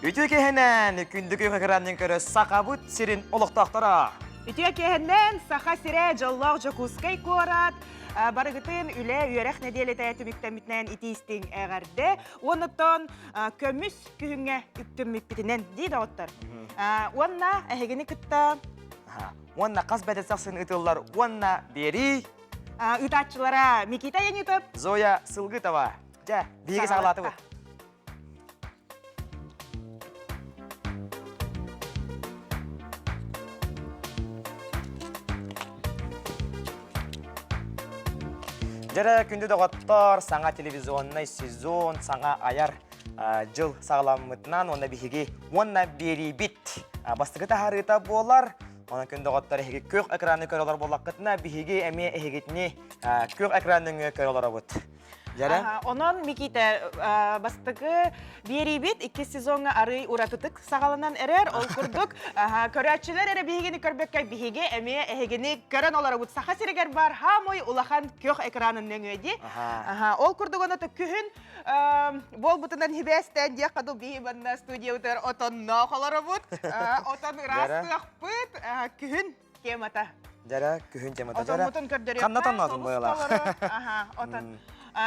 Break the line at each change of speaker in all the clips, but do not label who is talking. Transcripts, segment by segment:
Үтүө киэһэнэн күндү күөх экранын көрө Сахабыт сирин олохтоохторо!
Үтүө киэһэнэн Саха сирэ дьоллоох Дьокуускай куорат барыгытын үлэ үөрэх нэдиэлэтэ түмүктэммитинэн итиистиҥ эҕэрдэ уонуттан көмүс күһүҥҥэ үктэммиппитинэн дии доҕоттор. Уонна эһигини кытта
Уонна хас бэдэ сахсын ытыллар уонна биэрии
ыытааччылара Микита Янитов,
Зоя Сылгытова. Дьэ, биһиги саҕалаатыбыт. Дьэрэ күндү доҕоттор, саҥа телевизионнай сезон, саҥа айар дьыл саҕаламмытынан уонна биһиги уонна биэриибит бастакы таһаарыыта буолар. Онон күн доҕоттор эһиги күөх экраны көрө олорор буоллаххытына, биһиги эмиэ эһигитини күөх экран нөҥүө көрө олоробут. Дьэрэ?
Онон Микита бастакы биэриибит иккис сезоҥҥа арый уратытык саҕаланан эрэр. Ол курдук көрөөччүлэр эрэ биһигини көрбөккө биһиги эмиэ эһигини көрөн олоробут. Саха сиригэр баар хаамой улахан күөх экранын нөҥүө дии. Ол курдук ону күһүн буолбутунан хибээстээн диэххэ дуу биһи манна студиябытыгар отонноох олоробут. Отон ыраастыахпыт. Күһүн темата.
Дьэрэ, күһүн темата.
Отоммутун көрдөрүөххэ.
Ханна отонноотун быйылаах?
Аха, отон.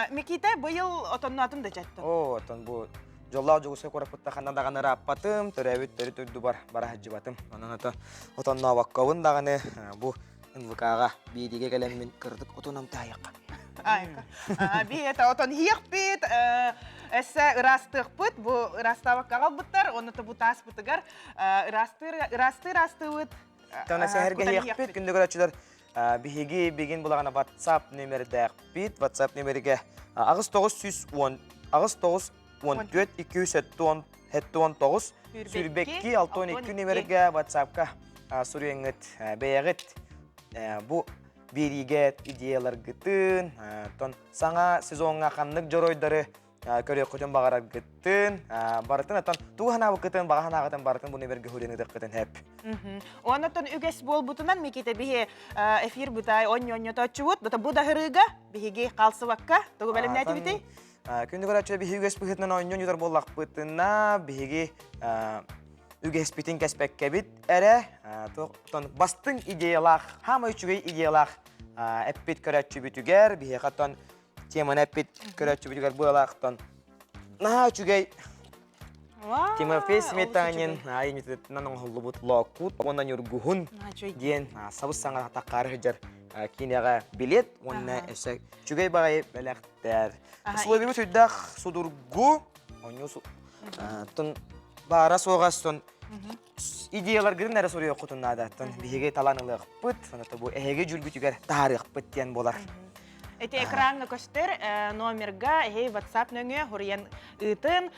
Микита быйыл отонноотун да дьаттын.
Оо, отон бу дьоллоох Дьокуускай куораппытта ханна даҕаны ырааппатым, төрөөбүт төрүт дойдубар бара сылдьыбатым. Онон ото отоннообоккобун даҕаны бу НВК-ҕа биэриигэ кэлэммин кыратык отунам таайахха.
Айка. Би это отон хиэхпит, эссе ыраастыахпыт, бу ыраастаабакка аҕалбыттар, онно бу тааспытыгар ыраастыыр ыраастыыр ыраастыыбыт.
Тона сэһэргэһиэхпит, күндү көрөөччүлэр, биһиги бигин булаҕана WhatsApp нөмердээхпит. WhatsApp нөмерige 8910 8914 279 сүүрбэкки 62 нөмерге WhatsApp-ка суруйаҥҥыт бэйэҕит бу биэриигэ идеяларгытын, тон саҥа сезоҥҥа ханнык дьоруойдары көрүөххүтүн баҕараргытын, барытын оттон тугу санаабыккытын, баҕа санааҕытын барытын бу нөмергэ суруйан ыытыаххытын сөп.
Оннотон үгэс буолбутунан Микита биһи эфир бытай онньонньотооччубут. Бу даһырыыга биһиги хаалсыбакка тугу бэлэмнээтибитий?
Күндү көрөөччүлэр биһиги үгэс быһыытынан оонньоон ыытар буоллахпытына, биһиги үгэспитин кэспэккэбит эрэ, тон бастыҥ идеялаах, хаамай үчүгэй идеялаах эппит көрөөччүбүтүгэр, биһиэхэ тон теманы эппит көрөөччүбүтүгэр быалаахтан наһаа үчүгэй Тимофей Сметанин айымньытынан оҥоһуллубут Лоокуут уонна Ньургуһун диэн сабыс-саҥа таххаары сылдьар киинэҕэ билет уонна өссө үчүгэй баҕайы бэлэхтэр. Условиебыт сүрдээх судургу, оонньуу баара суоҕа сон идеяларгытын эрэ суруйуоххутун наада. Биһиги талан ылыахпыт, онто бу эһиги дьүлгүтүгэр таһаарыахпыт диэн буолар.
Эти экраҥҥа көстөр номерга эһи WhatsApp нөҥүө хуруйан ыытын,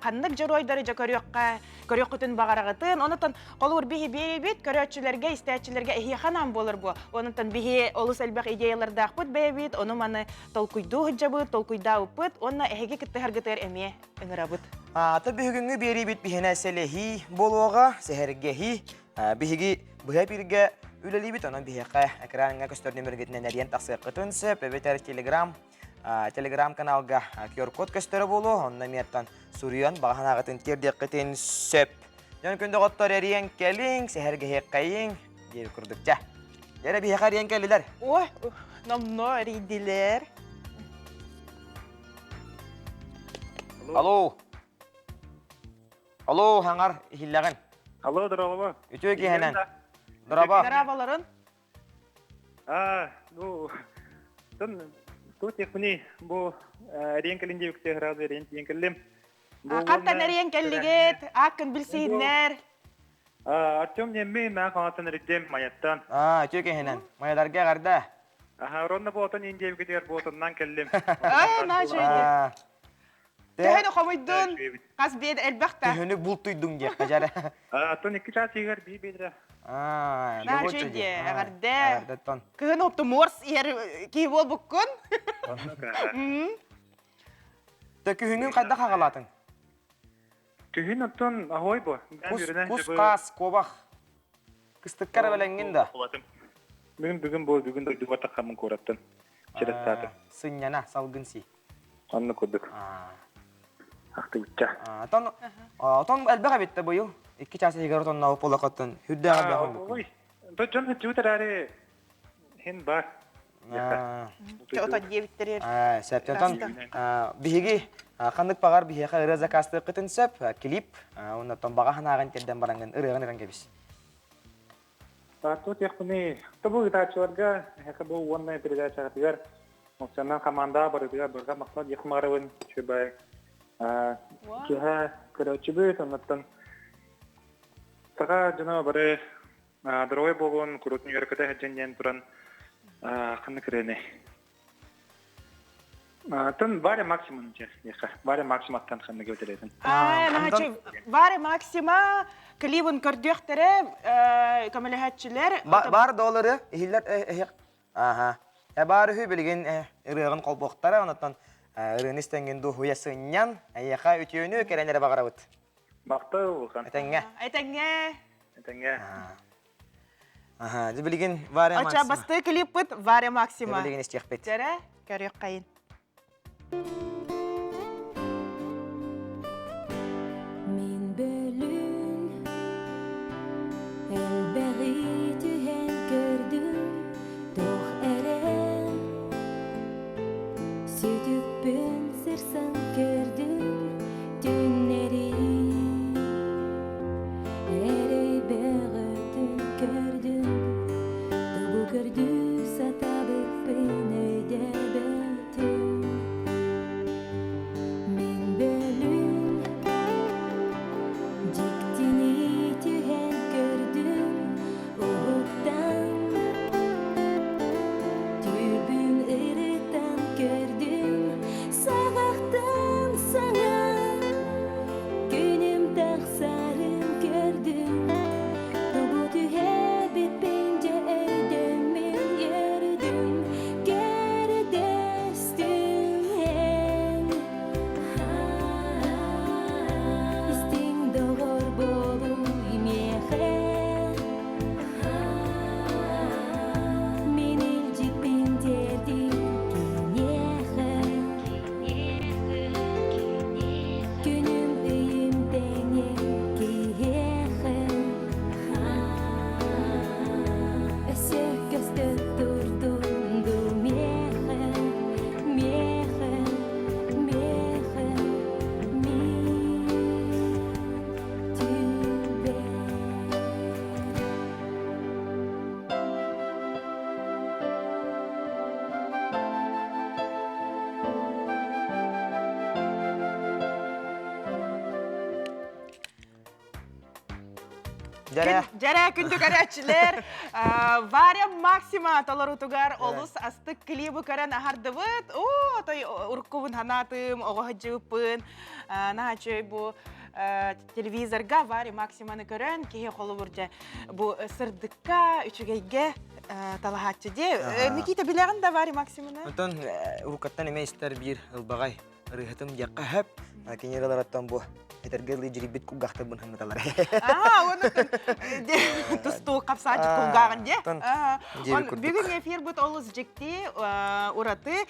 ханнык дьоруойдары дьэ көрүөххэ, көрүөххүтүн баҕараҕытын. Онутан холуур биһи биэрибит көрөөччүлэргэ, истээччилэргэ эһиэхэ анаан буолар буо. Онутан биһи олус элбэх идеялардаахпыт бэйэбит, ону маны толкуйдуу сылдьабыт, толкуйдаабыппыт уонна эһиги кыттыһаргытыгар эмиэ ыҥырабыт.
Аата бүгүҥҥү биэриибит биһинэ сэлэһии буолуоҕа, сэһэргэһии. Биһиги быһа эпииргэ үлэлиибит, онон биһиэхэ экраҥҥа көстөр нүмергитинэн эрийэн тахсыаххытын сөп, эбэтэр Telegram Telegram каналга QR-код көстөрө буолуо, онно эмиэттэн суруйан баҕа санааҕытын тиэрдиэххитин сөп. Дьон күн доҕоттор эрийэн кэлиҥ, сэһэргэһиэххэйиҥ диэбит курдук дьэ. Дьэ биһиэхэ эрийэн кэллилэр.
Ой, номно эрийдилэр.
Алло. Алло, хаҥар иһиллэҕин.
Алло, здорово.
Үтүө киһинэн. Дороба.
Здороваларын.
А, ну, тон тут техни бу эрийэн кэлин диэбикте сразу эрийэн тиийэн кэллим.
Хантан эрийэн кэллигит? Ааккын билсиһиннэр.
Артем диэммин, маа хаҥаттан эрийдим, Майаттан.
А, үтүө киһинэн. Майаларга эҕэрдэ.
Аха, ронно буотан иин диэбикитигэр буотаннан кэллим.
Аа, наачуйдун. Төһөнү хомуйдун? Хас биэд элбэх та?
Төһөнү бултуйдуҥ диэххэ дьэрэ.
Аттан икки чаас иһигэр бии биэдэрэ.
Аа,
Наачуй диэ, эҕэрдэ.
Эҕэрдэттон.
Кыһын опту морс иһэр киһи буолбуккун.
Тэ күһүҥҥүн хайдах аҕалаатыҥ?
Күһүн оттон аһой бу.
Кус, кус, куобах. Кыстыкка эрэ бэлэҥҥин да?
Бүгүн бүгүн бу бүгүн дойдубар таххаммын куораттан через сааты.
Сынньана, салгын сии.
Онно курдук. Ахтыбычча.
Отон отон элбэх эбит да быйыл. 2 чаас иһигэр отоннообут буоллаххыттан үрдээх элбэх оннук.
Ой, дьон һытчыбыт эрээри хин бар.
Отон диэбиттэригэр.
Сөп. Отон биһиги ханнык баҕар биһиэхэ ырыа заказтыаххытын сөп. Клип, оннотон баҕа санааҕын тирдэн бараҥҥын ырыаҕын ыран кэбис.
Тут яхпыны, тобу ытааччыларга, эһэхэ бу уонна передачаҕытыгар Моксанан команда барытыгар барга махтал диэх маарабын үчүгэй киһэ көрөөччүбүт оннуттан саха дьоно бары дорогой буолуон курутун үөрөкөтө сылдьан диэн туран ханнык ырыаны Тын Варя Максимум дьэ, Варя Максиматтан ханнык өтөрөтүн.
Варя Максима клибын көрдүөхтэрэ көмөлөһөөччүлэр.
Бар доллары иһиллэр Аха. Э баар үһү билигин ырыаҕын холбуохтара, онтон ырыаны истэҥҥин дуоһуйа сынньан, эйиэхэ үтүөнү кэрэн эрэ баҕарабыт.
Махтал улахан.
Этэҥҥэ.
Этэҥҥэ.
Этэҥҥэ.
Аха, дьэ билигин Варя
Оча
Максима.
бастыы клиппыт Варя Максима.
Билигин истиэхпит.
Дьэрэ, көрүөххэйин.
Мин бөлүүн элбэҕи түһэн көрдүм, туох эрэ сүтүкпүн сырсан көрдүм, түннэри эрэй бөҕөтүн көрдүм, тугу көрдүү сатаабыппын өйдөөбөт. Мин бөлүүн дьиктини түһэн көрдүм уһуктан Түүрбүн ырытан көрдүм саҕахтан саҥа Күнүм тахсарын көрдүм Тугу түһээбиппин дьэ өйдөммүн үөрдүм Көрдөстүм эн Истиҥ доҕор буолуй миэхэ Мин илдьиппин тиэрдин киниэхэ Күнүм ыйым тэҥэ киһиэхэ Өссө көстө турдун дуу миэхэ, миэхэ, миэхэ, мин түбэ.
Дьэрэ.
Дьэрэ күндү көрөөччүлэр, Варя Максима толоруутугар олус астык клибы көрөн аһардыбыт. Оо, отой уруккубун ханаатым, оҕо сылдьыбыппын. Наһаа үчүгэй бу телевизорга Варя Максиманы көрөн киһи холобур дьэ бу сырдыкка, үчүгэйгэ талаһааччы дии. Никита билэҕин да Варя Максиманы?
Онтон уруккаттан эмэ истэр биир ылбаҕай ырыаһытым диэххэ сөп. Кини ырыаларыттан бу этэргэ дылы дьирийбит кулгаахтарбын ханнаталар.
Аа, уонна тустуу хапсааччы кулгааҕын дии. Бүгүн эфирбит олус дьикти, ураты.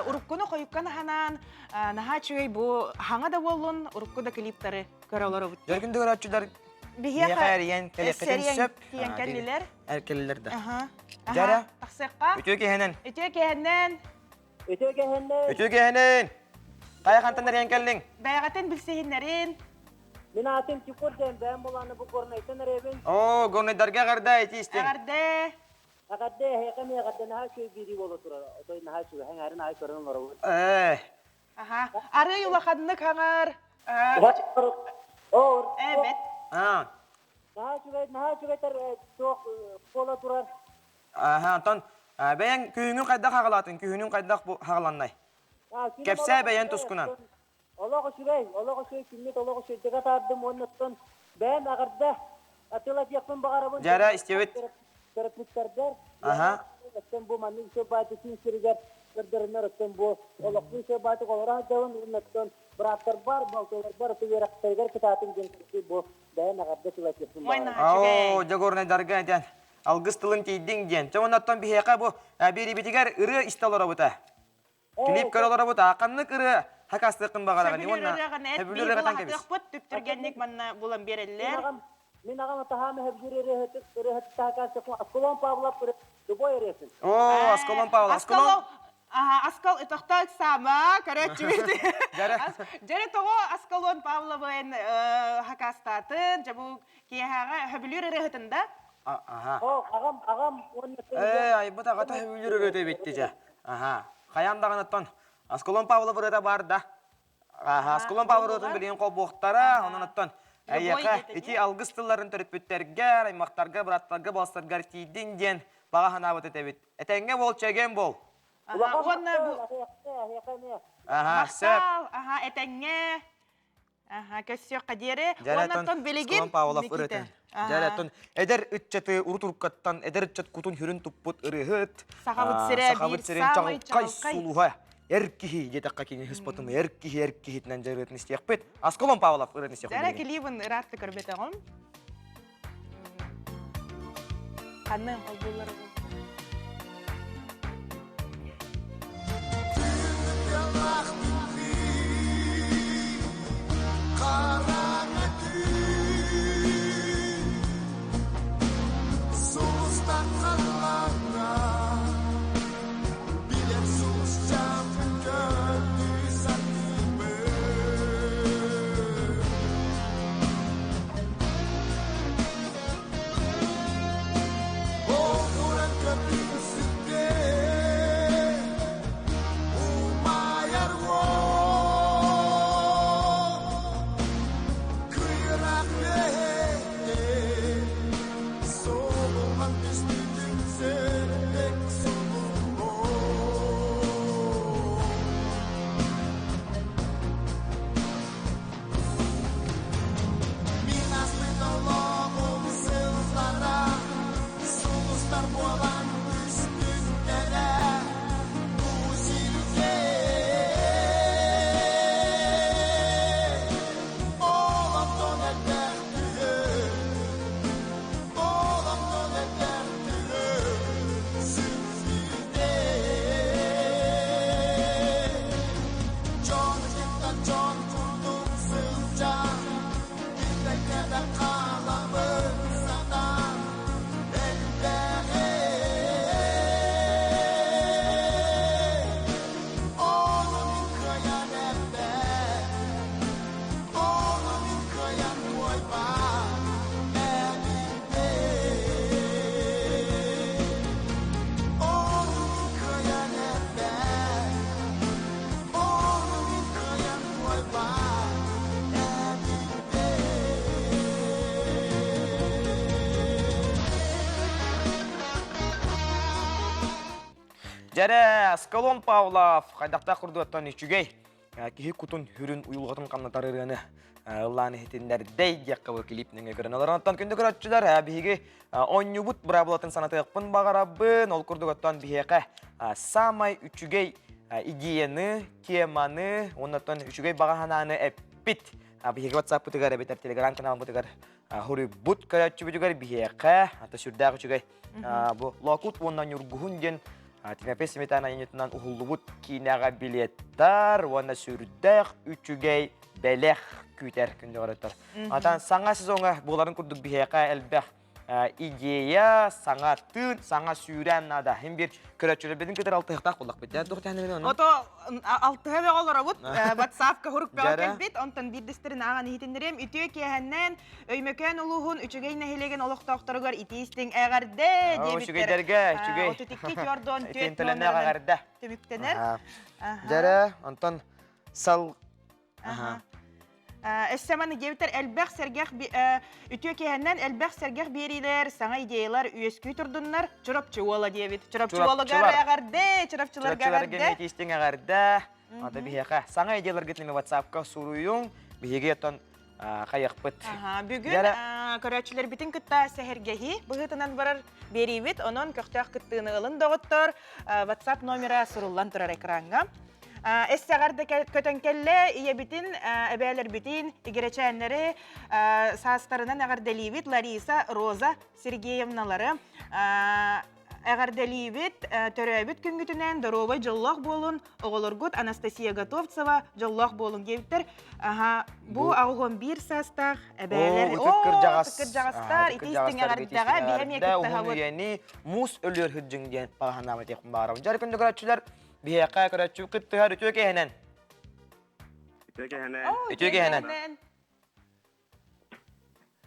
Уруккуну хойуккан аһанаан, наһаа үчүгэй бу хаҥа да буоллун, урукку да клиптары көрө олоробут.
Дөргүн көрөөччүлэр биһиэхэ эрийэн кэлиэххитин сөп.
Тиийэн кэллилэр.
Эркэллэр да. Дьара.
Тахсыахха.
Үтүө киһинэн.
Үтүө киһинэн.
Үтүө кэһэннэн.
Үтүө кэһэнин. Хайа хантан эрийэн кэллиҥ?
Бэйэҕитин билсиһиннэрин.
Мин аатым Тимур диэн, бэйэм булааны бу Горнайтан эрэбин.
Оо, Горнайдарга эҕэрдэ ити истиҥ.
Эҕэрдэ.
Эҕэрдэ, эһиэхэ эмиэ эҕэрдэ наһаа үчүгэй биэрии буола турар. Отой наһаа үчүгэй, эҥээрин аайы көрөн олоробут.
Ээ.
Аха. Арыый улаханнык хаҥар.
Оо.
Эбет.
Аа.
Наһаа үчүгэй, наһаа үчүгэй туох буола турар.
Аха, онтон бэйэҥ күһүҥҥүн хайдах хаҕалаатыҥ? Күһүнүҥ хайдах бу хаҕаланнай? Кэпсээ бэйэҥ тускунан.
Олох үчүгэй, олох үчүгэй күммүт олох үчүгэйдик атаардым уонна оттон бэйэм эҕэрдэ атыыла диэхпин баҕарабын.
Дьара истибит.
Төрөппүттэрбэр,
Аха.
оттон бу маннык үчүгэй баайты күн сиригэр көрдөрөннөр оттон бу олохпун үчүгэй баайтык олоро сылдьабын уонна оттон бырааттарбар, балтыларбар үөрэхтэригэр кытаатыҥ диэн бу бэйэм эҕэрдэ тыл этиэхпин баҕарабын.
Оо, дьэ горнайдарга этэн алгыс тылын тиийдиҥ диэн. Чэ оннуттан биһиэхэ бу биэриибитигэр ырыа истэ олоробут ээ. Клип көрө олоробут аа. Ханнык ырыа? Хакастыаххын баҕараҕын
Сөбүлүүр
уонна
ырыаҕын эт
сөбүлүүр
биһи
ырыаҕытан кэбис.
булаһатыахпыт түптүргэнник манна булан
Мин
биэрэллэр.
аҕам мин аҕам атаһаам өһөбүр ырыаһыт ырыаһыт таһакааччы Аскалон Павлов любой ырыасын.
Оо, Аскалон Павлов, Аскалон.
Аскалон Аха, Аскал ытахта ыксаама, көрөөччүбүт.
Дьэрэ.
Дьэрэ тоҕо Аскалон Павловын хакастаатын, дьэ бу киэһээҕэ хөбүлүүр ырыаһытын да?
Аха.
О, аҕам, аҕам уонна
Ээ, айбыт аҕата хөбүлүүр ырыата эбитти дьэ. Аха. Хайаан даҕаныттан Аскалон Павлов ырыата баар да. Аха, Аскалон Павлов ырыатын билигин холбуохтара, онон оттон эйиэхэ ити алгыс тылларын төрөппүттэргэр, аймахтарга, бырааттарга, балыстаргар тиийдин диэн баҕа санаабыт этэбит. Этэҥҥэ буол, чэгиэн буол.
Уонна бу
Аха, сөп.
Аха, этэҥҥэ. Аха, көссүөххэ диэри. Уоннаттан билигин
Аскалон Павлов ырыатын. Дьэрэтон эдэр ыччаты урут уруккаттан эдэр ыччат кутун хүрүн туппут ырыһыт.
Сахабыт сирэ
Сахабыт
биир
сирин
саамай
чаҕылхай
чаҕылхай.
сулуһа. Эр киһи диэтэххэ кини хыспатын эр киһи эр киһитинэн дьарыытын истиэхпит. Аскалон Павлов ырыатын истиэхпит.
Дьэрэ килиибин ыраатта көрбөтөҕүм. Ханна холбууллар
Хараҥа түүн сулустар халлааҥҥа билэр сулусчаан көрдүү сатыыбын. Оҕуран көппүт сүтэ умайар уот кыйрах солуман түспүтүн сөрдек сулумон. Мин астык олоҕум сыллара сулустар буолан түспүттэрэ бу сиргэ Олохтон элбэх түһүк, олохтон элбэх түһүк сүппүтэ. Дьон кытта дьон курдук сылдьан, билбэккэ да хаалабын сатаан, элбэҕи. Ону мин кыайан эппэт, ону мин кыайан туойбат эбиппин. Ону мин кыайан эппэт, ону мин кыайан туойбат эбиппин.
Дьэрэ, Аскалон Павлов хайдахтаах курдугаттан үчүгэй киһи кутун хүрүн уйулҕатын хамнатар ырыаны ыллаан иһитиннэрдэй диэххэ бу клип нөҥүө көрөн олорон оттон күндү көрөөччүлэр биһиги оонньуубут быраабылатын санатыахпын баҕарабын ол курдук оттон биһиэхэ саамай үчүгэй идеяны теманы уонна оттон үчүгэй баҕа санааны эппит биһиги WhatsApp-пытыгар эбэтэр Telegram каналбытыгар хуруйбут көрөөччүбүтүгэр биһиэхэ ата сүрдээх үчүгэй бу Лоокут уонна Ньургуһун диэн Тимофей Сметана айымньытынан уһуллубут киинэҕэ билеттар уонна сүрдээх үчүгэй бэлэх күүтэр күндү Атан саҥа сезоҥҥа буоларын курдук биһиэхэ элбэх идея, саҥа тыын, саҥа сүүрээн наада. Хим бир көрөөччүлэрбитин кытары алтыһыктаах буоллахпыт. Дьэ, туох тэһэнэбин ону?
Ото алтыһа бөҕө олоробут. WhatsApp-ка хурук бөҕө кэлбит. Онтон биирдэстэрин ааҕан иһитиннэриэм. Үтүө киэһэннэн Өймөкөөн улууһун Үчүгэй нэһилиэгин олохтоохторугар итии-истиҥ эҕэрдэ диэбиттэр.
Үчүгэйдэргэ, үчүгэй.
32 түөрт
Итин төлөннөөх эҕэрдэ.
Түмүктэнэр.
Дьэрэ, онтон сал
Өссө маны диэбиттэр элбэх сэргэх үтүө киэһэннэн элбэх сэргэх биэриилэр, саҥа идеялар үөскүү турдуннар. Чурапчы уола диэбит. Чурапчы уолугар эҕэрдэ, чурапчыларга эҕэрдэ.
Чурапчыларга эҕэрдэ. Ата биһиэхэ саҥа идеяларгытын WhatsApp-ка суруйуҥ. Биһиги оттон хайыахпыт.
Бүгүн көрөөччүлэрбитин кытта сэһэргэһии быһыытынан барар биэриибит. Онон көхтөөх кыттыыны ылын доҕоттор. WhatsApp номера суруллан турар экраҥҥа. Эссэҕэр да көтөн кэллэ, ийэбитин, эбээлэрбитин, игирэчээннэри саастарынан эҕэрдэлиибит Лариса, Роза Сергеевналары. Эҕэрдэлиибит, төрөөбүт күҥҥүтүнэн доруобай дьоллоох буолун, оҕолоргут Анастасия Готовцева дьоллоох буолун диэбиттэр. Аха, бу 81 саастаах эбээлэр.
Оо, ытык кырдьаҕас.
Ытык кырдьаҕастар, ити истиҥ эҕэрдэҕэ биһи эмиэ
кыттыһабыт. Уһун үйэни муус өлүөр сылдьыҥ диэн баҕа этиэхпин баҕарабын. Дьэ, күндү көрөөччүлэр, биһиэхэ көрөөччү кыттыһар үтүө киэһэнэн.
Үтүө киэһэнэн.
Үтүө киэһэнэн.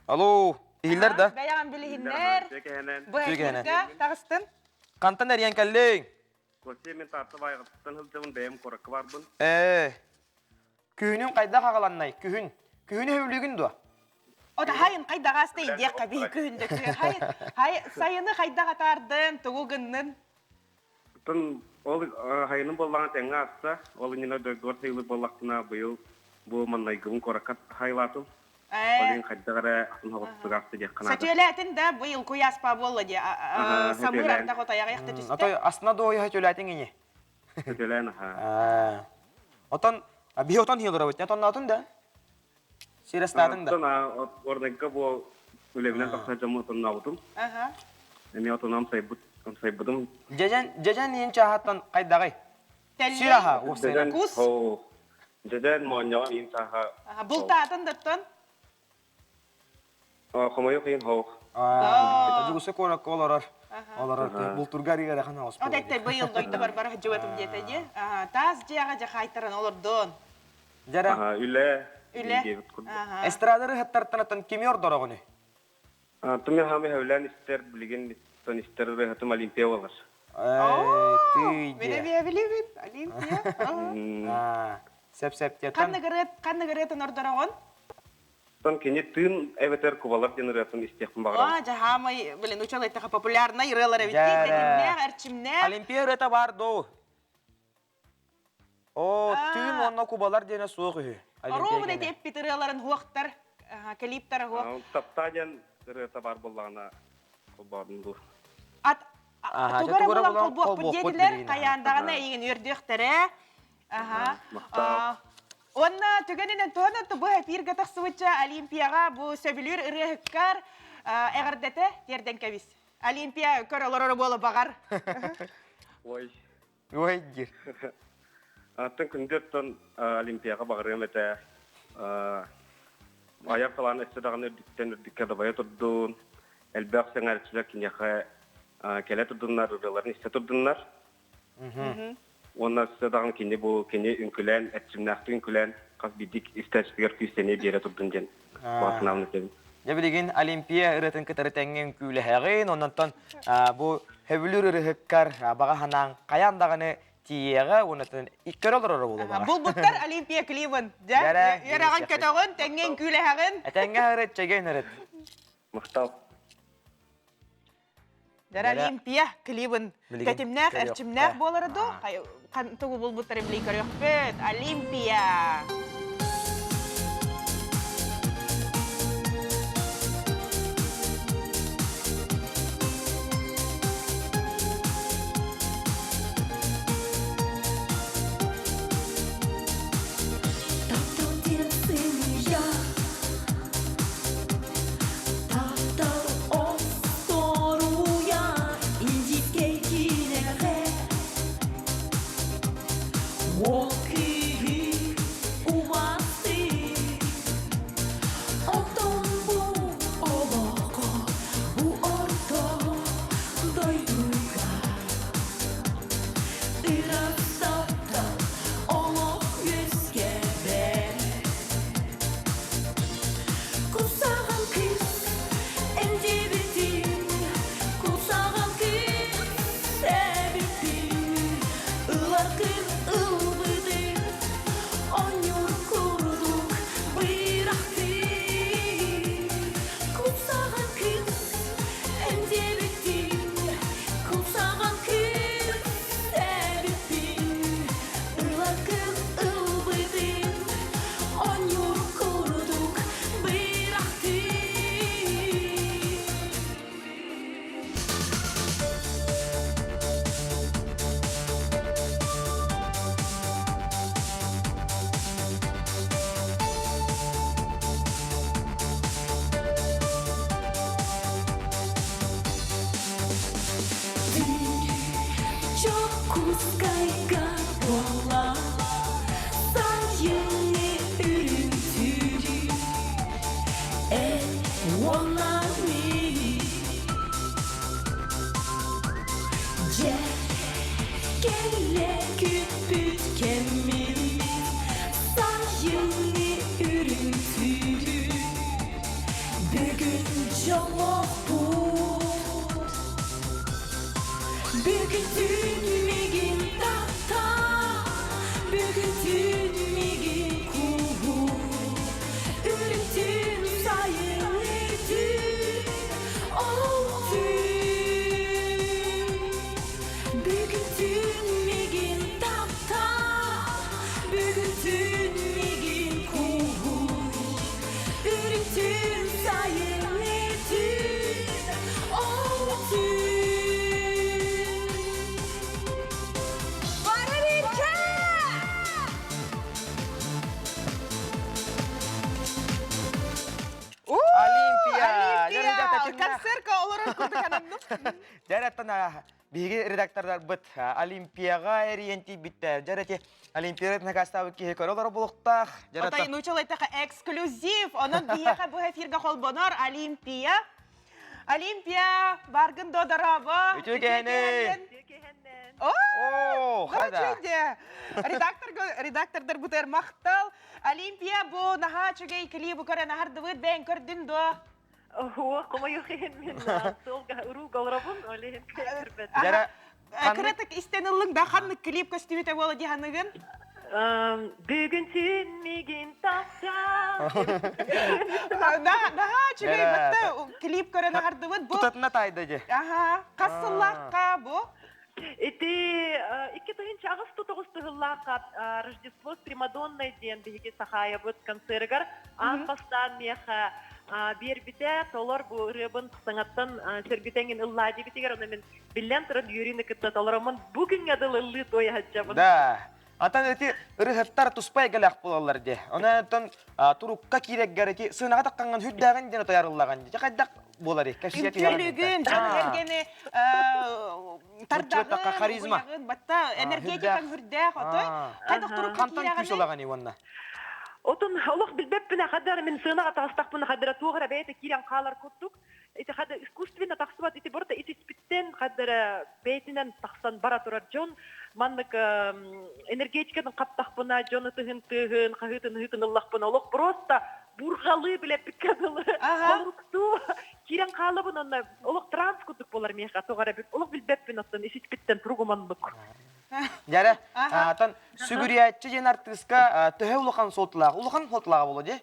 Алло, иһиллэр да?
Бэйэҕин билиһиннэр.
Үтүө киэһэнэн.
Бу эфиргэ таҕыстын.
Хантан эрийэн кэллиҥ?
Костя мен Таатта Байҕаттан сылдьабын, бэйэм куоракка барбын.
Ээ, күһүнүн хайдах аҕаланнай? Күһүн. Күһүнү сөбүлүүгүн дуо?
Ота хайын хайдах аастай диэххэ биһи күһүндэ хай хай сайыны хайдах атаардын, тугу гыннын?
Оттон ол хайыным буоллаҕына тэҥҥэ ааста. Ол иннинэ дойдубар сайылык буоллахпына быйыл бу маннайгыбын куоракка хайлаатым. Ол иһин хайдах эрэ атын оҕустук ааста диэххэ наада.
Сөтүөлээтин да быйыл куйааспа буолла дии. Самыыр ардах отайаҕыйахта түстэ.
Отой астына дуойуһа сөтүөлээтиҥ ини.
Сөтүөлээн аха.
Отон биһи отон хиылырабыт. Отонноотун да? Сирэстаатыҥ да?
Оттон орнайга бу үлэбинэн тахса дьоммун отоннообутум. Эмиэ отонон сайбыт сайбытым.
Дьэдьэн дьэдьэн иин чааһаттан хайдаҕый? Сир аһа уопсайынан.
Кус.
Дьэдьэн моонньоҕон иин чааһа.
Бултаатын даттан?
Хомойуох иин хоох.
Дьугуса куоракка олорор. Олорор бултурга арыгара хана
оспут. От быйыл дойдубар бара сылдьыбатым диэтэ дии. Таас дьиэҕэ дьэ хаайтаран олордун.
Дьэрэ.
Үлэ.
Үлэ.
Диэбит курдук.
Эстрада ырыһыттартан кими ордороҕуну?
Туми хаамы хэвлээн истэр, билигин тон истэр ырыһытым Олимпия болар.
Мен эмиэ билибин, Олимпия.
Сеп-сеп диэтэн.
Ханнык ырыатын ордороҕун?
Тон кини тыын эбэтэр кубалар диэн ырыатын истиэхпин баҕарабын.
Аа, жаһаамай, блин, учал эттэхэ популярнай ырыалар эбит дии, тэтимнээх, эрчимнээх.
Олимпия ырыата бар доо. Оо, тыын уонна кубалар диэнэ суох үһү.
Оруобун эти эппит ырыаларын хуохтар, клиптара хуох.
Таптаа диэн ырыата бар буоллаҕына холбоорун дуу.
Ат тугу эрэ булан холбуохпут диэтилэр, хайаандаҕына эйигин үөрдүөхтэрэ. Аха. Уонна түгэнинэн туһанан бу эфиргэ тахсыбычча Олимпияҕа бу сөбүлүүр ырыаһыккар эҕэрдэтэ тиэрдэн кэбис. Олимпия көр олорор буола баҕар.
Ой.
Ой диир.
Аттан күндү оттон Олимпияҕа баҕарыам этэ. Айар талаан өссө даҕаны үрдүктэн үрдүккэ дабайа турдун, элбэх сэҥээрчилэр киниэхэ кэлэ турдуннар, ырыаларын истэ турдуннар. Уонна өссө даҕаны кини бу кини үҥкүлээн, эрчимнээхтик үҥкүлээн хас биирдии истээччитигэр күүстэниэ биэрэ турдун диэн баҕа санаабын этэбин.
Дьэ билигин Олимпия ырыатын кытары тэҥҥэ үҥкүүлэһэҕин, оннонтон бу сөбүлүүр ырыһыккар баҕа санааҥ хайаан даҕаны тиийиэҕэ уонна көрө олороро буолуо баҕар.
Булбуттар Олимпия клибын. Дьэ, үөрэҕин көтөҕүн, тэҥҥэ үҥкүүлэһэҕин.
Этэҥҥэ ырыт, чэгиэн ырыт.
Махтал.
Дьэ, Олимпия клибын тэтимнээх, эрчимнээх буолара дуу? Тугу булбуттар билии көрүөхпүт. Олимпия!
Таптал диэн сымыйа, таптал осторуйа, индийскэй киинэҕэ. Ол киһи Дьокуускайга буола сайыҥҥы үрүҥ түүн Эн уонна мин Дьэ, кэллэ күүппүт кэммит Сайыҥҥы үрүҥ түүн Бүгүн дьоллоохпут Бүгүн түүн миигин таптаа, бүгүн түүн миигин кууһуу. Үрүҥ түүн сайыҥҥы түүн, ол түүн. Бүгүн түүн миигин таптаа, бүгүн түүн миигин кууһуу. Үрүҥ түүн сайыҥҥы түүн, ол түүн.
Бараринча!
Олимпия!
Олимпия! Концертка олорор курдук ананным.
Дьэ, биһиги редактордарбыт Олимпияҕа эрийэн тиийбиттэр. Дьэ, эти Олимпиада накастаабыт киһи көрө олорор буолуохтаах.
Отой нуучалайтаха эксклюзив. Онон биһиэхэ бу эфиргэ холбонор Олимпия. Олимпия, баргын додоробо.
Үтүө кэһэнин.
О, Хада. Редактор редактордар бутер махтал. Олимпия бу наһаа үчүгэй клибы көрөн аһардыбыт бэйэн көрдүн дуо?
Оо, хомойуох иһин мин суолга уруу олоробун, ол иһин көрбөт.
Дьара
Кыратык истэн ыллыҥ да ханнык клип көстүбүтэ буола дии ханыгын?
Бүгүн түүн миигин таптаа.
Наһаа үчүгэй батта клип көрөн аһардыбыт бу.
Тутатына тайда же.
Аха, хас сыллаахха бу?
Ити 2008 тыһыллаахха Рождество с Примадонной диэн биһиги Сахаайабыт концерыгар аан бастаан миэхэ биэрбитэ толор бу ырыабын саҥаттан сөргүтэҥин ыллаа диэбитигэр ону мин биллэн туран үөрүүнү кытта толороммун бу күҥҥэ дылы ыллыы туойа сылдьабын.
Да. Антон эти ырыһыттар туспа эгэлээх буолаллар дии. Онон турукка киирэггэр ити сыанаҕа таххаҥҥын хүрдээҕин диэн отойарыллаҕын дии. Хайдах буолар кэпсиэ
Үтүөлүгүн, дьон эргэни тардаҕын,
харизма.
Батта энергетикаҥ хүрдээх отой. Хайдах турукка
Хантан күүс ылаҕын уонна?
Отун олох билбэппин хаддар мин сыанаҕа таҕыстахпына хаддара туох эрэ бэйэтэ киирэн хаалар курдук. Ити хадда искусственно тахсыбат ити барыта ис испиттэн хаддара бэйэтинэн тахсан бара турар дьон маннык энергетиканы хаптахпына дьон ытыһын тыаһын хаһыытын ыһыытын ыллахпына олох просто бурҕалыы билэппиккэ дылы холуруктуу киирэн хаалабын онно олох транс курдук буолар миэхэ тоҕо эрэ олох билбэппин оттон ис испиттэн туругум оннук.
Дьэрэ, атын сүгүрүйээччи диэн артыыска төһө улахан суолталаах? Улахан суолталааҕа буолуо дии?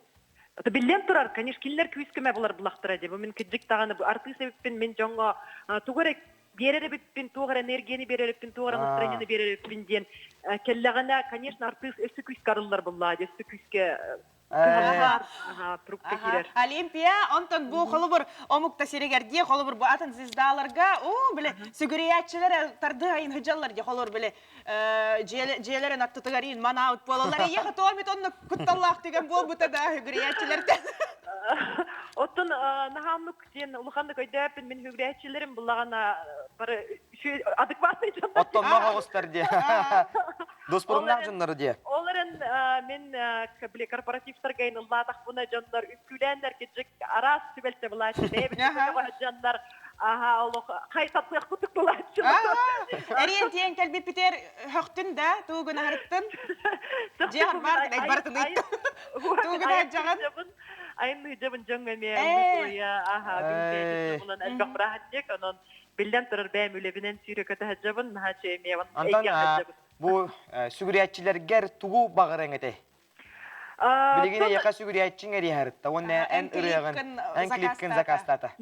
Это биллэн турар, конечно, кинилэр күүс-көмө булар булахтара дии. Бу мин кырдьык даҕаны бу артыыс эбиппин, мин дьоҥҥо тугу эрэ биэрэр эбиппин, туох эрэ энергияны биэрэр эбиппин, туох эрэ настроениены биэрэр эбиппин диэн кэллэҕинэ, конечно, артыыс өссө күүскэ арыллар буллаа дии, өссө күүскэ трубка киирэр.
Олимпия, онтон бу холобур омукта сиригэр дии, холобур бу атын звездаларга, уу, били, сүгүрүйээччилэр тардыһайын хыдьаллар дии, холобур, били, дьиэлэрин аттытыгар иин манаут буолаллар. Ийэхэ тоомит онно кутталлаах түгэн буолбута да сүгүрүйээччилэртэн.
Оттон наһааммык диэн улаханнык өйдөөппүн мин сүгүрүйээччилэрим буллаҕына бары адекватный дьоннор.
Оттонноох оҕустар диэ. Дуспуруннаах дьоннору диэ.
Ол эрэн мин били корпоративтарга ыллаатахпына дьоннор үҥкүүлээннэр киджик араас түбэлтэ булааччы бэйэбит дьоннор аха олох хайтатыах кутук булааччы.
Эриэн тиэн кэлбиппитер хөхтүн да туугун аһарыттын. Дьиэҕэр бар барытын ыйттын. Туугун аһаржаҕын.
Айымныыдьабын дьоҥҥо эмиэ аха булан элбэх бырааһынньык онон биллэн турар бэйэм үлэбинэн сүүрэ көтө сылдьабын наһаа үчүгэй эмиэ
Антон бу сүгүрүйээччилэргэр тугу баҕарыаҥ этэй? Билигин эйиэхэ сүгүрүйээччиҥ эриэһэритта уонна эн ырыаҕын эн клипкин заказтаата.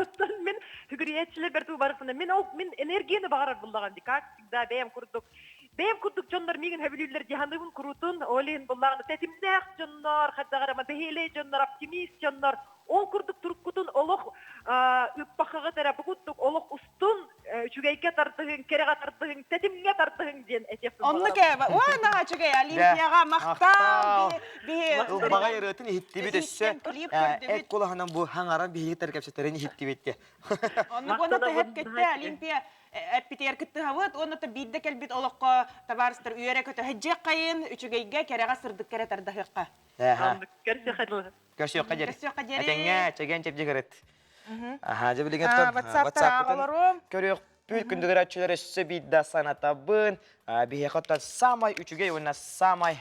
Оттон мин сүгүрүйээччилэрбэр тугу барыппына мин ол мин энергияны баҕарар буллаҕым дии как всегда бэйэм курдук бэйэм курдук дьоннор миигин сөбүлүүллэр дии саныыбын куруутун ол иһин буллаҕына тэтимнээх дьоннор хайдах эрэ бэһиэлэй дьоннор оптимист дьоннор ол курдук туруккутун олох ыппахаҕыт эрэ бу курдук олох устун. үчүгэйгэ тардыһыҥ, кэрэҕэ тардыһыҥ, тэтимҥэ тардыһыҥ диэн этиэхпин
Оннук ээ, ой, наһаа үчүгэй, Олимпияҕа махтал! Биһи
Ылбаҕай ырыатын иһиттибит өссө
Иһиттэн клип көрдүбүт.
эт кулаһынан бу хаҥаран биһиги кэпсэтэрин иһиттибит те.
Оннук уонна төһөп кэтте Олимпия эппитигэр кыттыһабыт уонна то биирдэ кэлбит олоххо табаарыстар үөрэ көтө һэддьиэххэйин, үчүгэйгэ, кэрэҕэ, сырдыкка эрэ тардаһыахха.
Эһэ.
Көрсүөххэ дылы.
Көрсүөххэ диэри.
Көрсүөххэ диэри.
Этэҥҥэ, чэгиэн чэбдик Аха, дьэ билигин
WhatsApp-тар
көрүөхпүт күндүгүрөөччүлэр өссө биирдэ санатабын. Биһиэхэ оттон самай үчүгэй уонна самай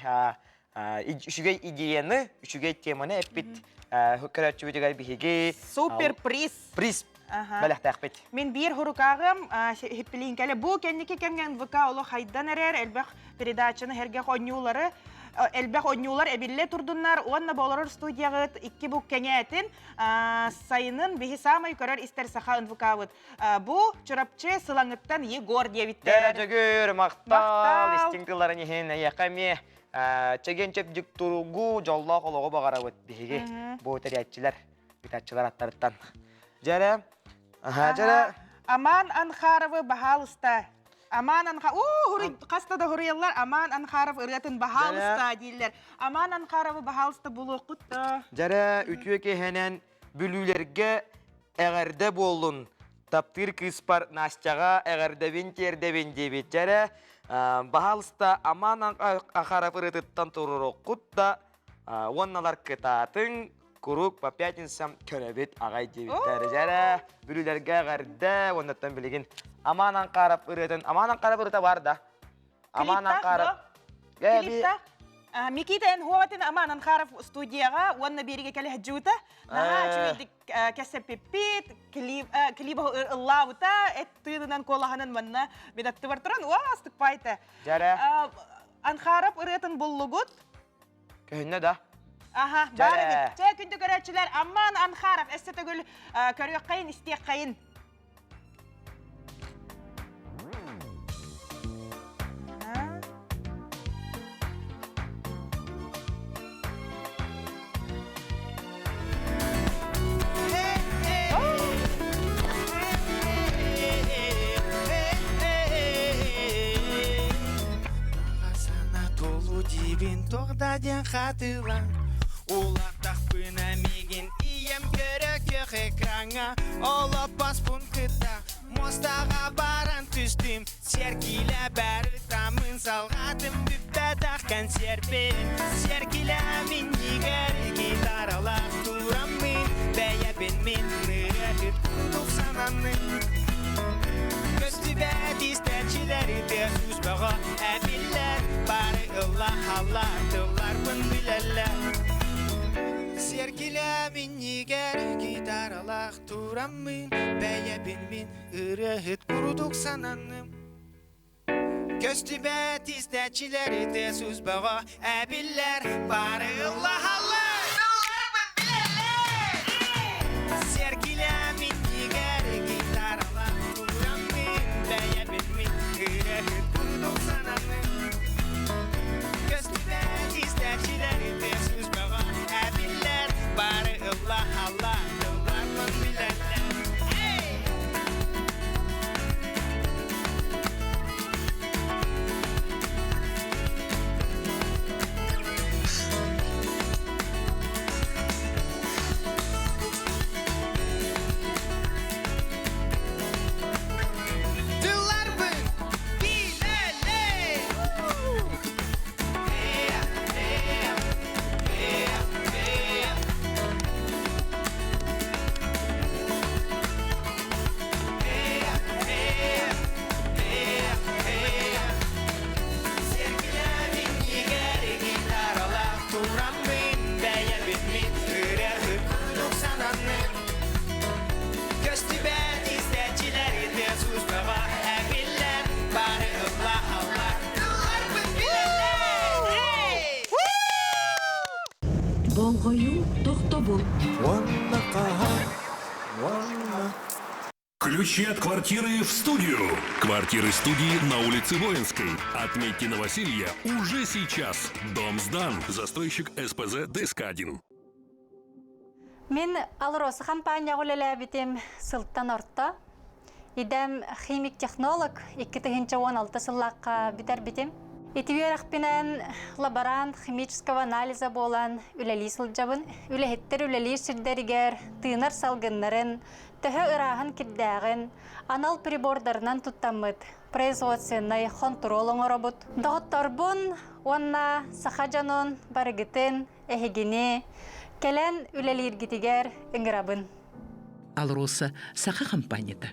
үчүгэй идеяны, үчүгэй теманы эппит көрөөччүбүтүгэр биһиги
супер приз
приз бэлэхтээхпит.
Мин биир хурукааҕым хиппилиинкэлэ бу кэнники кэмҥэ НВК олох хайдан эрэр элбэх передачаны эргэх онньуулары элбэх онньуулар эбиллэ турдуннар уонна болорор студияҕыт икки бук кэҥээтин сайынын биһи саамай көрөр истэр саха НВК-быт бу Чурапчы Сылаҥыттан Егор диэбиттэр.
Дьэ дьөгүр махтал истиҥ тылларын иһин эйиэхэ эмиэ чэгиэн чэбдик туругу дьоллоох олоҕу баҕарабыт биһиги бу тэрийээччилэр ыытааччылар аттарыттан. Дьэрэ, дьэрэ.
Аман Анхаровы баһаалыста Аман Анха уу хуруй хаста да хуруйаллар Аман Анхаров ырыатын баһаалыста дииллэр. Аман Анхаровы баһаалыста булуоххут да.
Дьэрэ үтүө киэһэнэн Бүлүүлэргэ эҕэрдэ буоллун. Таптыыр кыыспар Настяҕа эҕэрдэбин тиэрдэбин диэбит. Дьэрэ баһаалыста Аман Анхаров ырыатыттан туруоруккут да уонналар кытаатыҥ куруук по пятницам көрөбүт аҕай диэбиттэр. Дьэрэ, бүлүүлэргэ эҕэрдэ уоннаттан билигин Аман Анкаров ырыатын, Аман Анкаров ырыата бар да. Аман Анкаров.
Клиптах? Микита эн хуоватын Аман Анхаров студияҕа уонна биэригэ кэлэ сылдьыбыта. Наһаа үчүгэйдик кэсэппиппит, клип клип ыллаабыта, эт тыынынан куолаһынан манна мин аттыбар туран уастык пайта.
Дьэрэ.
Анхаров ырыатын буллугут.
Көһүннэ да?
Аха, баар эбит. Чэ, күндү көрөөччүлэр, Амман Анхаров өссө төгүл көрүөххэйин, истиэххэйин.
Диибин тоҕда диэн хатылаҥ Улаттахпына миигин ийэм көрө көх экраҥҥа Олоппоспун кытта муостаҕа баран түстүм Сэргилэ бары тамын салҕатым бүппэтэх консервин Сэргилэ минньигэр гитаралаах тураммын Бэйэбин мин ырыаһыт курдук сананным Көстүбэт истээччилэри тыас-уус бөҕө эбиллэр Бары ылла-халла тылларбын билэллэр Сэргилэ минньигэр гитаралаах тураммын Бэйэбин мин ырыаһыт курдук сананным Көстүбэт истээччилэри тыас-уус бөҕө эбиллэр Бары ыллаһаллар Тылларбын билэллэр Сэргилэ минньигэр гитаралаах тураммын Бэйэбин мин ырыаһыт курдук сананным Көстүбэт истээччилэри тыас-уус бөҕө эбиллэр Бары ыллаһаллар Тылларбын билэллэр Эй! Тылларбын билэллэр Көстүбэт истээччилэри тыас уус бөҕө эбиллэр бары ылла-алла тылларбын билэллэр
Болҕойуу тохтобул.
Уонна хаһан, уонна
Ключи от квартиры в студию. Квартиры студии на улице Воинской. Отметьте новоселье уже сейчас. Дом сдан. Застройщик СПЗ ДСК-1.
Мин Алроса компанияҕа үлэлээбитим сылтан орто. Идэм химик-технолог 2016 сыллаахха бүтэрбитим. Ити үөрэхпинэн лаборант химического анализа буолан үлэлии сылдьабын. Үлэһиттэр үлэлиир сирдэригэр тыынар салгыннарын, төһө ырааһын кирдээҕин анал прибордарынан туттаммыт производственнай хонтуруол оҥоробут. Доҕотторбун уонна саха дьонун барыгытын эһигини кэлэн үлэлииргитигэр ыҥырабын.
АЛРОСА саха хампаанньата.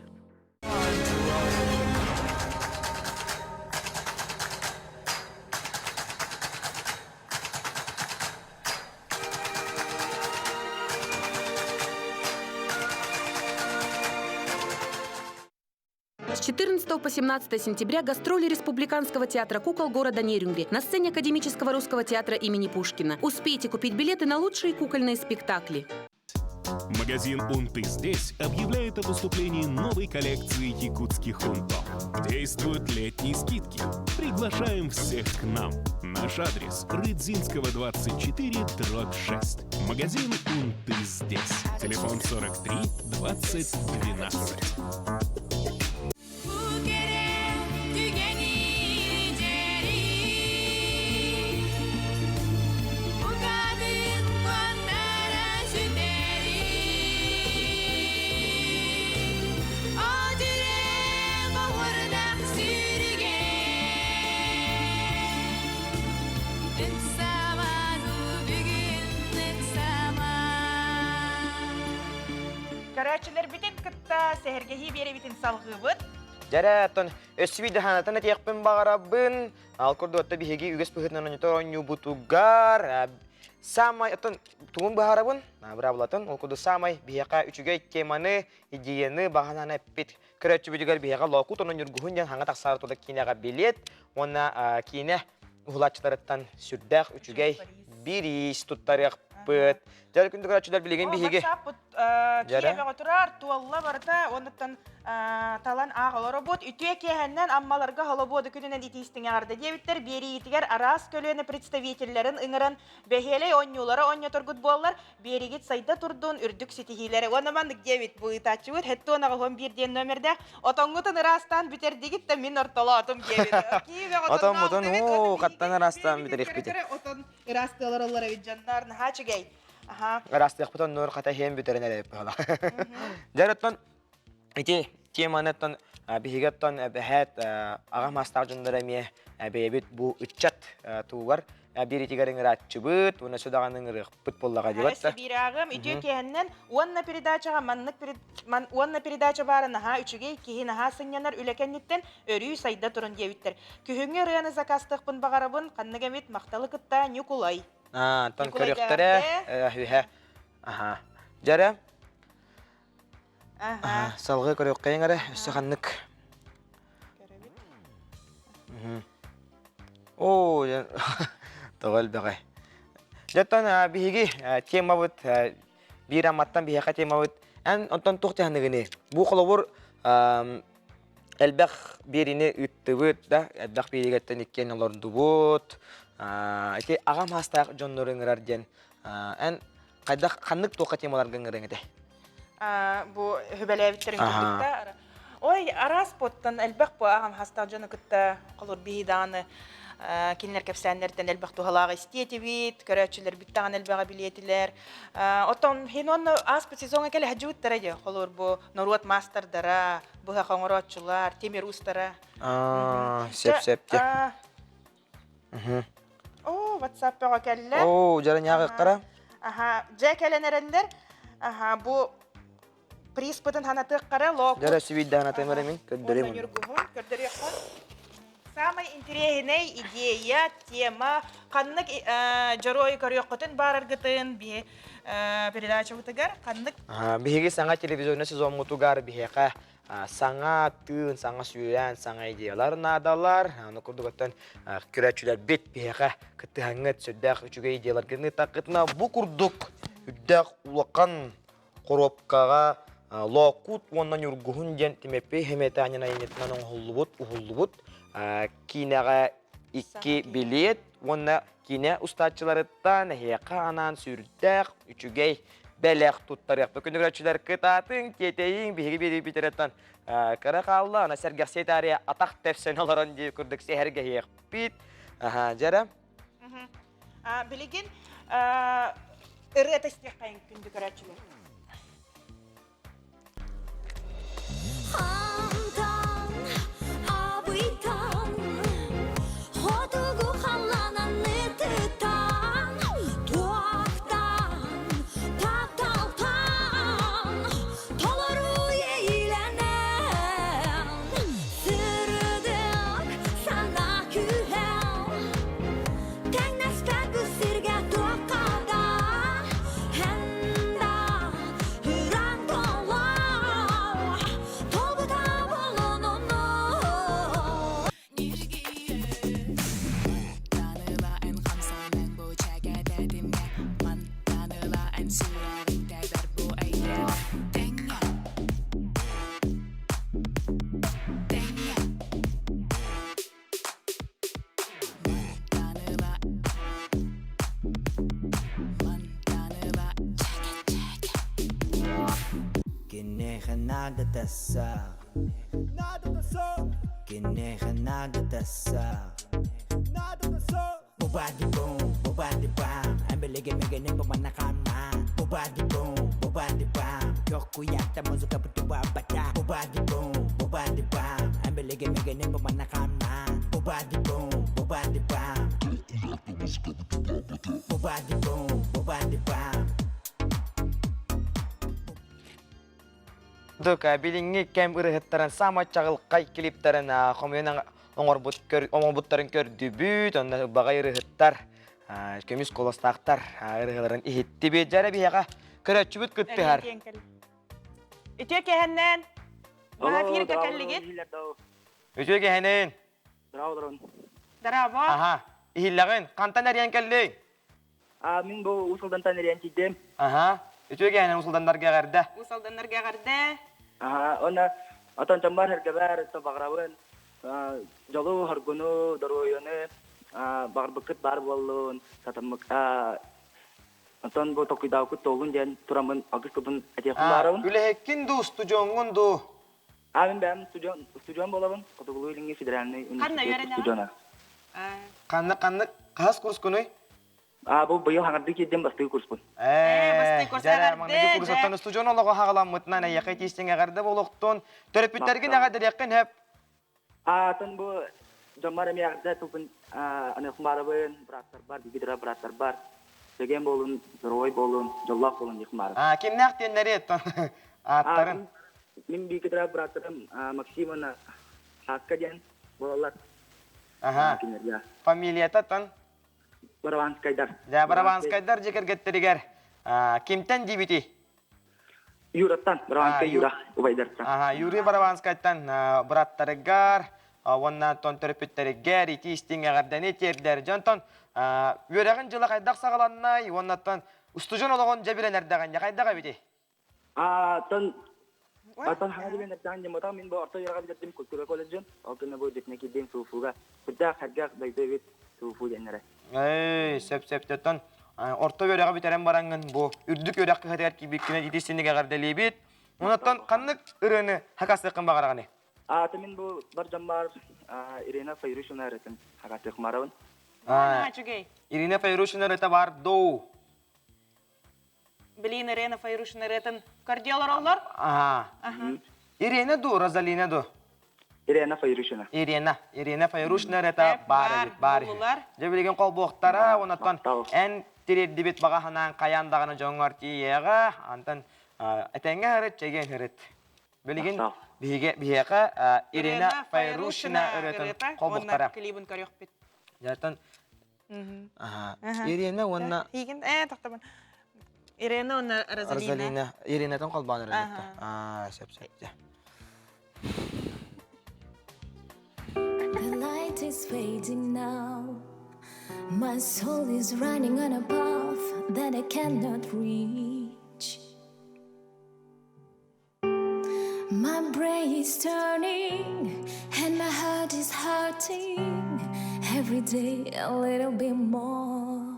С 14 по 17 сентября гастроли Республиканского театра кукол города Нерюнгри на сцене Академического русского театра имени Пушкина. Успейте купить билеты на лучшие кукольные спектакли.
Магазин «Унты здесь» объявляет о поступлении новой коллекции якутских унтов. Действуют летние скидки. Приглашаем всех к нам. Наш адрес – Рыдзинского, 24, дробь 6. Магазин «Унты здесь». Телефон 43 20 12.
Көрөөччүлэрбитин кытта сэһэргэһии биэрэбитин салҕыыбыт.
Дьэрэ, оттон өссө биир хаанатан этиэхпин баҕарабын. Ал курдук отто биһиги үгэс быһыытынан онньотор оонньуубутугар самай оттон тугун быһаарабын, быраабылатын, ол курдук самай биһиэхэ үчүгэй теманы, идеяны баҕанан эппит көрөөччүбүтүгэр биһиэхэ Лоокут онон Ньургуһун диэн хаҥа тахсаары тула киинэҕэ билет уонна киинэ уһулааччыларыттан сүрдээх үчүгэй бириис туттарыахпыт. Дьэ, күндү көрөөччүлэр билигин биһиги
Киэбэҕэ турар, туолла барыта, оннуттан талан аах олоробут. Үтүө киэһэннэн Аммаларга холобуоду күнүнэн итиистиҥ эҕэрдэ диэбиттэр. Биэриитигэр араас көлүөнэ представителлэрин ыҥыран бэһиэлэй оонньуулары оонньоторгут буоллар, биэригит сайда турдун, үрдүк ситиһиилэри. Уонна маннык диэбит бу ыытааччыбыт хэттуон аҕыһуон биир диэн номердээх. Отоҥҥутун ыраастаан бүтэрдигит да мин ортолоотум диэбит. Киэбэҕэ
Отоммутун уу хаттан ыраастаан бүтэриэхпит.
Отон ыраастыалар оллор эбит дьоннор наһаа үчүгэй. Аха.
Ыраастыахпыт оннугар хата иһэн бүтэрэн эрэбит быһала. Дьэ оттон ити теманы оттон биһиги оттон бэһээт аҕа маастаах дьоннор эмиэ бэйэбит бу ыччат тугар бииритигэр ыҥырааччыбыт уонна сүдаҕаны ыҥырыахпыт буоллаҕа диэбэт да.
Биирааҕым үтүө киэһэннэн уонна передачаҕа маннык уонна передача баара наһаа үчүгэй киһи наһаа сынньанар үлэ кэнниттэн өрүү сайда турун диэбиттэр. Күһүҥҥү ырыаны заказтыахпын баҕарабын ханнык эмит махталы кытта Ньукулай.
Антон көрүөхтэрэ үһэ. Аха. Дьэрэ. Аха. Салгыы көрүөххэйиҥ эрэ, өссө ханнык. Оо, тоҕо элбэҕэй. Дьэттэн биһиги темабыт биир амматтан биһиэхэ темабыт эн онтон туох тиһаныгыны? Бу холобур элбэх биэриини ыыттыбыт да, элбэх биэригэттэн иккиэн олордубут. Ити аҕам саастаах дьоннору ыҥырар диэн эн хайдах ханнык туохха темаларга ыҥырыаҥ этэй?
Бу хүбэлээбиттэрин курдук да. Ой, араас поттан элбэх бу аҕам саастаах дьону кытта холур биһи даҕаны кинилэр кэпсээннэртэн элбэх туһалаах истиэтибит, көрөөччүлэрбит даҕаны элбэҕи билиэтилэр. Оттон хин уонна ааспыт сезоҥҥа кэлэ сылдьыбыттара дии, холур бу норуот маастардара, быһах оҥорооччулар, тимир уустара.
Сөп сөп дьэ.
Оо, WhatsApp бөҕө кэллэ.
Оо, дьарыньааҕыктара.
Аха, дьэ кэлэн эрэллэр. Аха, бу приспытын ханатыаххара лоокут.
Дьэ, сүбүйдээн атыам эрэ мин, көрдөрүм.
Ньургуһун көрдөрүөххэ. Самай интэриэһинэй идея, тема, ханнык дьоруойу көрүөххүтүн баараргытын биһи передачабытыгар ханнык
Биһиги саҥа телевизионнай сезоммутугар биһиэхэ саҥа тыын, саҥа сүүрээн, саҥа идеялар наадалар. Аны курдук оттон көрөөччүлэрбит биһиэхэ кыттыһаҥҥыт сүрдээх үчүгэй идеяларгын ыытаххытына бу курдук үрдээх улахан хоруопкаҕа Лоокуут уонна Ньургуһун диэн Тимофей Хеметанин айымньытынан оҥоһуллубут, уһуллубут киинэҕэ икки билиэт уонна киинэ устааччыларыттан эһиэхэ анаан сүрдээх үчүгэй. бэлэх туттарыахпыт. Күндү көрөөччүлэр кытаатыҥ, тиэтэйиҥ, биһиги биэриибититтэн кыра хаалла, ана сэргэхсийэ таарыйа атах тэпсэн олорон дии курдук сэһэргэһиэхпит. Аха, дьэрэ.
Билигин ырыа тэстиэххэйин күндү көрөөччүлэр.
Хантан, абыйтан, хотугу халлаанан ытытан, туохтан, тапталтан, толору иэйиилэнэн, сырдык санаа күүһэ Тэҥнэспэт бу сиргэ туохха да эн да Үрэн толлоо, толбута болононно.
Таныла эн хамсанан бу чэкэтэтимҥэ Мантаныла эн сүрэҕиҥ тэбэр бу эйгэ Тэҥҥэ Тэҥҥэ
Киниэхэ наадата суох Киниэхэ наадата суох Бубади бум, бубади бам, Эмбилиги мигини бумана хама. Бубади бум, бубади бам, Кёккуята музыка бутуба бата. Бубади бум, бубади бам, Эмбилиги мигини бумана хама. Бубади бум, бубади бам, Бубади бум, бубади бам.
Дука билиҥҥи кэм ырыһыттарын саамай чаҕылхай клиптарын хомуйан оҥорбут оҥорбуттарын көрдүбүт, онно баҕай ырыһыттар, көмүс куоластаахтар ырыһыларын иһиттибит. Дьэ эрэ биһиэхэ көрөөччүбүт кыттыһар.
Үтүө кэһэннээн. Эфиргэ кэллигит.
Үтүө кэһэнин.
Дорообо.
Аха. Иһиллэҕин. Хантан эрийэн кэллиҥ?
А мин бу Уус Алдантан эрийэн тиийдим.
Аха. Үтүө кэһэнэн Уус Алданнарга эҕэрдэ.
Уус Алданнарга эҕэрдэ.
Аха, уонна отон дьоммор эргэбэр баҕарабын дьолу, хоргуну, доруойуну баҕарбыккыт баар буоллун, сатаммык онтон бу толкуйдаабыккыт туоллун диэн тураммын алгыс тылбын этиэхпин баарабын.
Үлэһиккин дуу, устудьуоҥҥун дуу?
А мин бэйэм студион, студион буолабын. Хотугулуу-Илиҥҥи федеральнай университет студиона.
Ханнык ханнык хас курскунуй?
А бу быйыл хаҥардыы киирдим бастыгы курспун.
Ээ, дьэ, маҥнайгы курсуттан устудьуон олоҕо хаҕаламмытынан эйиэхэ итиистиҥ эҕэрдэ буолуохтун. Төрөппүттэргин эҕэрдэлиэххин сөп.
Аатын бу дьоммор эмиэ эҕэрдэ тылбын аныахмаарабын, бырааттарбар, бииргэ бырааттарбар. Чэгиэн буолун, здоровай буолун, дьоллоох буолун диэхмаарабын.
А, кимнээх диэннэри ааттарын?
Мин бииргэ төрөөбүт бырааттарым Максим уонна Хааска диэн буолаллар.
Аха.
Кинилэргэ.
Фамилията тон?
Барабанскайдар.
Дьэ, Барабанскайдар дьиэ кэргэттэригэр кимтэн диибитий?
Юраттан, Барабанскай Юра убайдартан.
Аха, Юрий Барабанскайтан быраттарыгар уонна тон төрөппүттэригэр ити истиҥ эҕэрдэни тиэрдэр. Дьонтон үөрэҕин дьыла хайдах саҕаланнай уоннаттан устудьуон олоҕун дьэ билэн эрдэҕин хайдах эбитий?
Аатан Атын хаҥа билэн эрдэҕин дьоммотох мин бу орто үөрэҕи бүтэрдим культура колледжын. Ол кэннэ бу дьитинэ киирдим СУФУга. Сүрдээх сэргэх дойду эбит СУФУ диэннэрэ.
Эй, сөп сөп оттон орто үөрэҕи бүтэрэн бараҥҥын бу үрдүк үөрэх кыһатыгар киирбиккинэн ити синник эҕэрдэлиибит. Онтон ханнык ырыаны хакастыаххын баҕараҕыный?
Аата мин бу бар дьоммор Ирина Файрушина ырыатын хакастыахмарабын.
Үчүгэй.
Ирина Файрушина ырыата бар доо.
Билин Ирена Файрушина ырыатын көрдүү олороллор.
Аха. Ирена ду, Розалина ду?
Ирена Файрушина.
Ирена. Ирена Файрушина ырыата баар эбит, баар үһү. Дьэ билигин холбуохтара, онтон эн тириэрдибит баҕа санаан хайаан даҕаны дьоҥҥор тиийиэҕэ, антон этэҥҥэ һырыт, чэгиэн һырыт. Билигин биһиги биһиэхэ Ирина Файрушина ырыатын холбуохтара.
Клибын көрүөхпүт.
Дьэ, Ирина уонна
Игин э тохтобун. Ирина уонна Розалина.
Розалина. Иринатын холбоон эрэллэр. Аа, сөп сөп.
The light is fading now. My soul is running on a path that I cannot reach. My brain is turning and my heart is hurting every day a little bit more.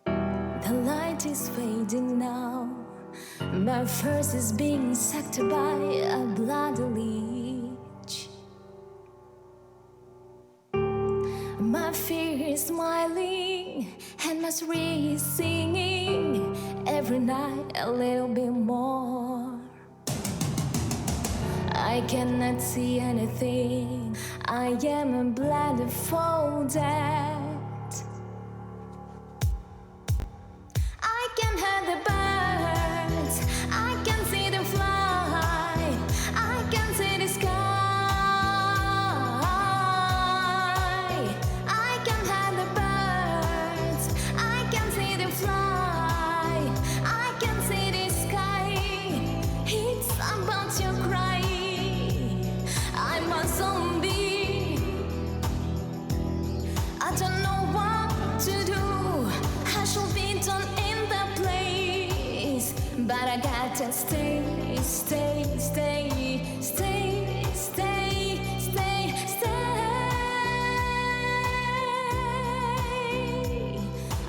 The light. light is fading now. My first is being sucked by a bloody leech. My fear is smiling and my tree is singing every night a little bit more. I cannot see anything. I am blindfolded. I can hear the birds. I can see them fly. I can see the sky. I can hear the birds. I can see them fly. I can see the sky. It's about to cry. I'm a zombie. I don't know what to do. I should be done in the place, but I gotta stay, stay, stay, stay, stay, stay, stay.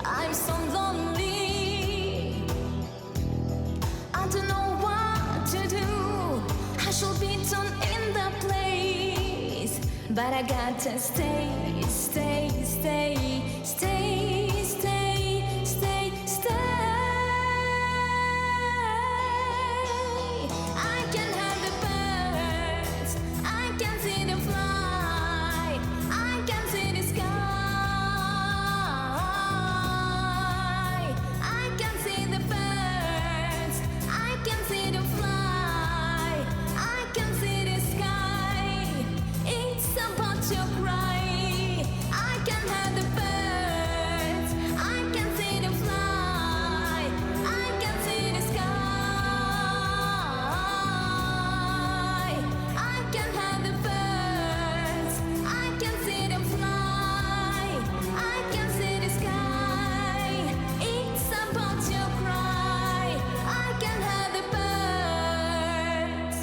I'm so lonely. I don't know what to do. I should be done in the place, but I gotta stay, stay, stay, stay, stay, stay, stay. I can hear the birds, I can see them fly, I can see the sky. I can see the birds, I can see them fly, I can see the sky. It's about to cry. I can hear the birds, I can see them fly, I can see the sky. I can hear the birds, I can see them fly, I can see the sky. It's about to cry. I can hear the birds.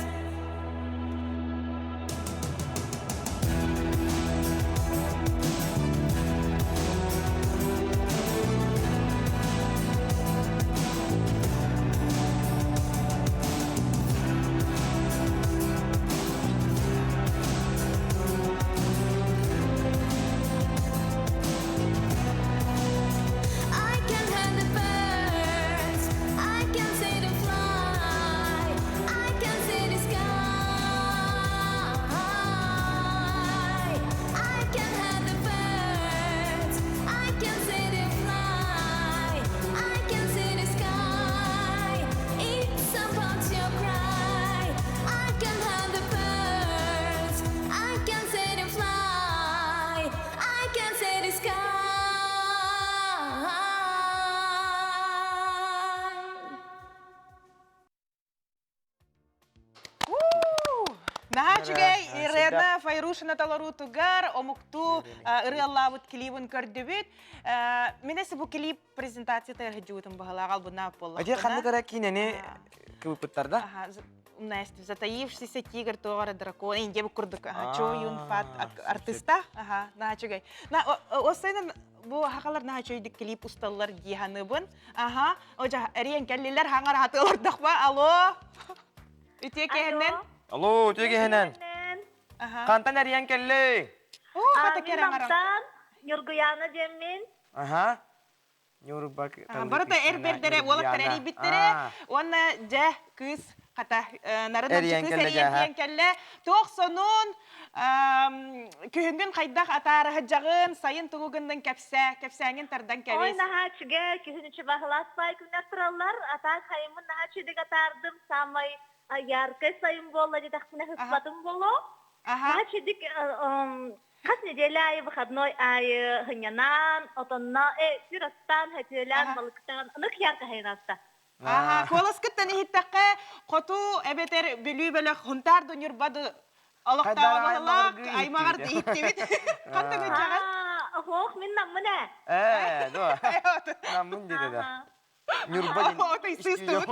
I can hear the birds. I can see them fly. I can see the sky. I can hear the birds. I can see them fly. I can see the sky. It's about to cry. I can hear the birds. I can see them fly. I can see the sky.
Наһаа үчүгэй Ирена Файрушина толоруутугар омуктуу ырыаллаабыт клибин көрдүбүт. Мен эси бу клип презентацията хыдьыбытын баһалаах албыннаах буолла.
Ати ханнык эрэ киинэни кыбыппыттар да?
Затаившийся тигр туоҕара дракон индия бу курдук Чо Юн Фат артиста наһаа үчүгэй. Осайнан бу хахалар наһаа үчүгэй клип усталлар дии саныыбын. Аха, Ожа эриэн кэллилэр хаҥар хатыалардахпа. Алло. Үтүө киэһэнэн.
Алло, үтүө киэһэнэн. Хантан эриэн кэлли?
Оо, хата
Мин Намтан, Ньургуяна диэммин.
Аха. Ньурба
Барыта эр бэрдэрэ, уолаттар эрийбиттэрэ. Уонна дьэ кыыс хата нарын кыыс эриэн кэллэ. Туох сонун Күһүҥҥүн хайдах атаарыһыдьаҕын, сайын тугу гыннын кэпсээ, кэпсээҥҥин тардан
Ой,
кэбис.
наһаа үчүгэй, күһүн үчү баһыласпай күннэр тураллар. Атаак хайыммын наһаа үчүгэй атаардым. Самай яркай сайын буолла диэтэхпинэ сыспатым буолуо. Наһаа үчүгэй хас неделя аайы выходной аайы сынньанан, отонно сир астаан, хөтүөлээн, балыктаан, ынык ярко сайын ааста.
Аха, куоласкыттан иһиттэххэ, хоту эбэтэр Бүлүү бөлөх Хунтаар да Ньурба да олохтооҕо аймаҕар иһиттибит. Ханна гынчаҕын?
Оһох, мин наммын ээ.
Ээ, дуо. Наммын диэтэ да. Ньурба диэн.
Отой сыыстыбыт.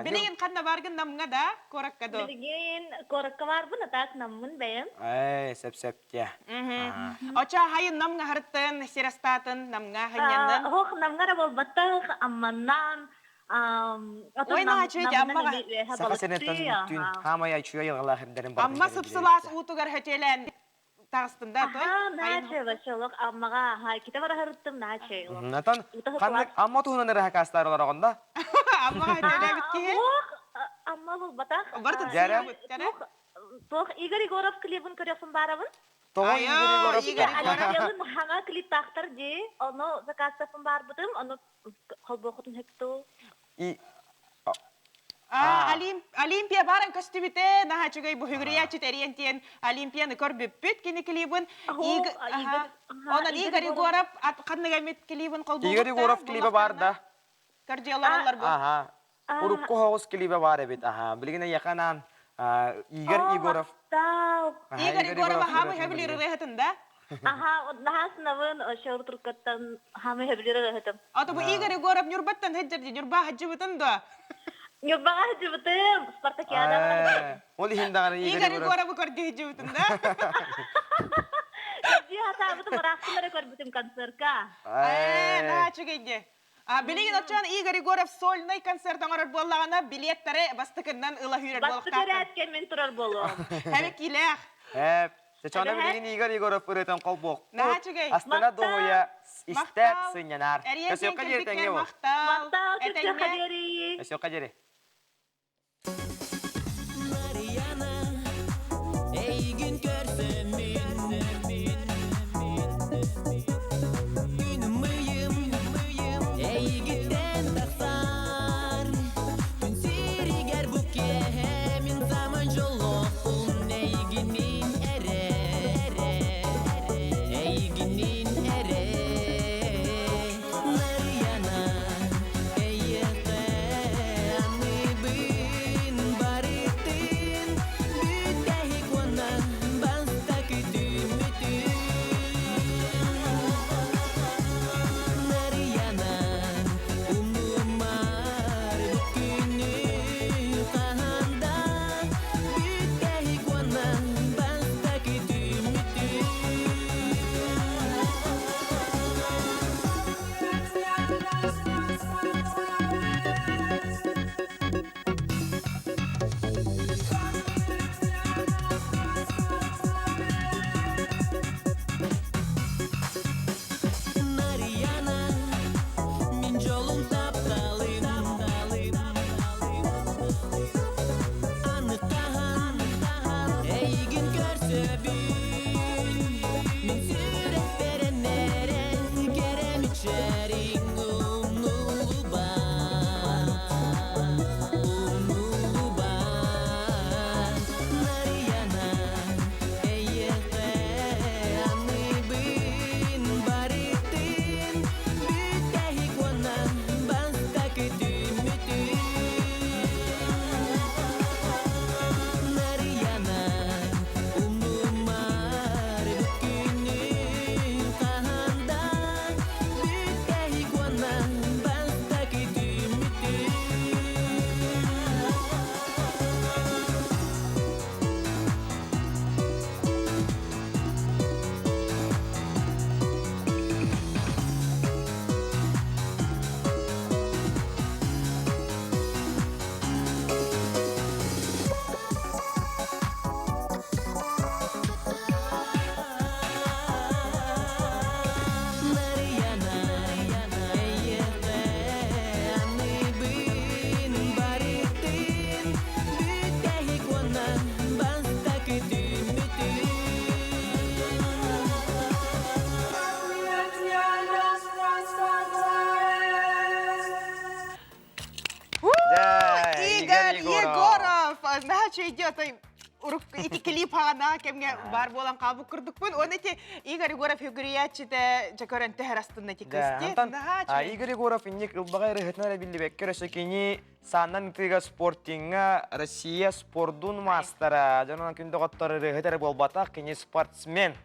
Билигин ханна баргын намҥа да, куоракка до?
Билигин куоракка барбын, атаак наммын бэйэм.
Эй, сөп-сөп дьэ.
Очо хайын намҥа харыттын, сир астаатын, намҥа ханньаннын?
Ох, намҥа эрэ буолбаттах, амманнан,
Ой, наачуйт аммаҕа.
Саха сиринтэн түн хаамай айчуя йылҕалаах ирдэрин
Амма сыпсылаас уутугар хөтүөлээн таҕыстын да той.
Аха, наачы, вообще олох аммаҕа, аха, ките бараһарыттым наачы.
Натан ханнык амма туһунан эрэ хакаастаар олороҕун да?
Аммаҕа хөтүөлээбит киһи.
Ох, амма булбатах.
Дьэрэ.
Туох Игорь Егоров клибын көрүөхпүн баарабын.
Тоҕо Игорь Егоров?
Игорь Егоров клиптаахтар дии. Ону заказтаппын баарбытым, ону холбуохутун хөпту.
Олимпия баран көстүбүтэ, наһаа үчүгэй бу хүгүрүйээччи тэрийэн тиэн Олимпияны көрбүппүт кини клибын. Онон Игорь Егоров ханнык эмит клибын холбуубут
Игорь Егоров клиба бар да.
Көрдүөлөр бу.
Аха. Урукку хоҕус клиба бар эбит. Аха. Билигин эйэхэ Игорь Егоров.
Игорь Егоров хаамы хөбүлүр ырыаһытын да?
Аха, наһаа сынабын, туркаттан хаамы хөбүлүр ырыаһытым.
Ото бу Игорь Егоров Нюрбаттан хыджар Нюрба хаджыбытын да?
Нюрбаҕа хаджыбытым, спартакиадаҕа.
Ол иһин даҕаны
Игорь Егоровы көрдүү хаджыбытын да?
Көрдүү хатаабытым, ыраахтын эрэ көрбүтүм концертка.
Ээ, наһаа үчүгэй Билигин оччоон Игорь Егоров сольнай концерт оҥорор буоллаҕына, билиэттары бастакыннан ыла сүүрэр
Бастакы
буолуохтаахтар.
эрээткэ мин турар буолуом.
Хэбэ киилээх.
Эп, Чочоно билигин Игорь Егоров ырыатын холбуохпут.
Наһаа үчүгэй.
Астына дуоһуйа истэ сынньанар.
Эриэн
Өсөккө диэри тэҥҥэ бол.
Махтал.
Махтал, Өсөккө диэри.
Өсөккө диэри.
Марияна, эйигин көрсөммүн Күнүм ыйым, эйигиттэн тахсар Күн сиригэр бу киэһэ мин саамай дьоллоохпун Эйигинин эрэ, эйигинин эрэ Нарыйана, эйиэхэ аныыбын барытын Бүтэһик уонна бастакы түүммүтүн Нарыйана, умнумар бу күнү хаһан да Бүтэһик уонна бастакы түүммүтүн Нарияна, мин дьолум тапталым Аны хаһан эйигин көрсөбүн Мин сүрэхпэр эрэн кэрэм ичэриҥ умнуллубат Умнуллубат Нарияна, эйиэхэ аныыбын барытын Бүтэһик уонна бастакы түүммүтүн Нарияна, умнумар бу күнү хаһан да Бүтэһик уонна бастакы түүммүтүн Нарияна, эйиэхэ аныыбын барытын Бүтэһик уонна бастакы түүммүтүн
Игорь Егоров! Наһаа идет ити клип хаҕана кэмҥэ баар буолан хаалбыт курдукпун. Уонна ити Игорь Егоров үгүрүйээччитэ дьэ көрөн төһөр астынна ити кысти.
Игорь Егоров инник ылбаҕа ырыһытынан эрэ биллибэккэ өссө кини сааннан ытыыга спортиҥҥа Россия спордун маастара. Дьон онон күн доҕоттор ырыаһыт эрэ буолбатах, кини спортсмен.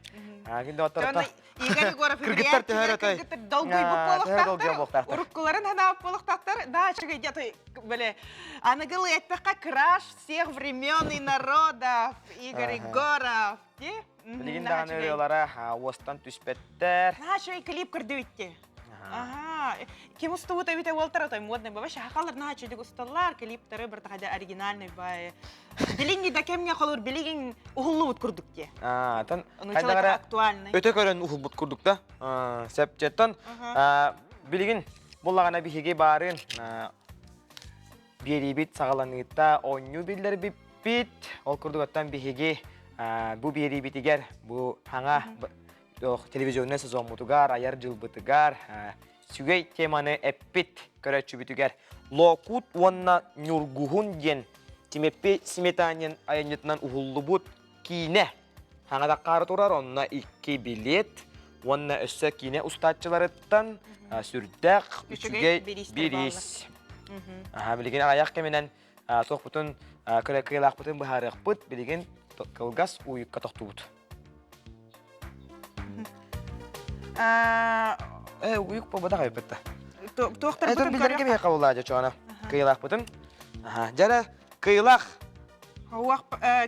Дьон Игорь Егоров
Кыргыттар төһөр отой.
Кыргыттар долгуйбут буолуохтаахтар. Уруккуларын ханаабыт буолуохтаахтар. Да, үчүгэй дьэ били аныгылыы эттэххэ краш всех времен и народов Игорь Егоров. Ди?
Билигин даҕаны ырыалара уостан түспэттэр.
Наһаа үчүгэй клип көрдүбүтти. Ага, ким устубут эбите уолтар отой модный баба шахалар наһаа үчүгэй усталлар клиптары бір тахада оригинальный бай. Билиҥҥи да кэмҥэ холур билигин уһуллубут курдук дии.
Тан хайдагара
актуальный.
Өтө көрөн уһулбут курдук да. Сеп билигин буллагана биһиги баарын биэриибит саҕаланыыта оонньуу биллэрбиппит. Ол курдук оттон биһиги бу биэриибитигэр бу хаҥа телевизионнай сезоммутугар, айар дьылбытыгар сүгэй теманы эппит көрөөччүбүтүгэр Лоокуут уонна Ньургуһун диэн Тимэппи Сметанин айанньытынан уһуллубут киинэ хаҥатаххаары турар, онно икки билет уонна өссө киинэ устааччыларыттан сүрдээх үчүгэй бириис. Билигин аҕыйах кэминэн туохпутун кыайыылаахпытын быһаарыахпыт, билигин кылгас уйукка тохтуубут. Э, уйук буолбатах эбиппит
Туохтарбытын
билэргэ биһиэхэ буллаа чоона. Кыйылаахпытын. Дьэрэ, кыйылаах.
Уох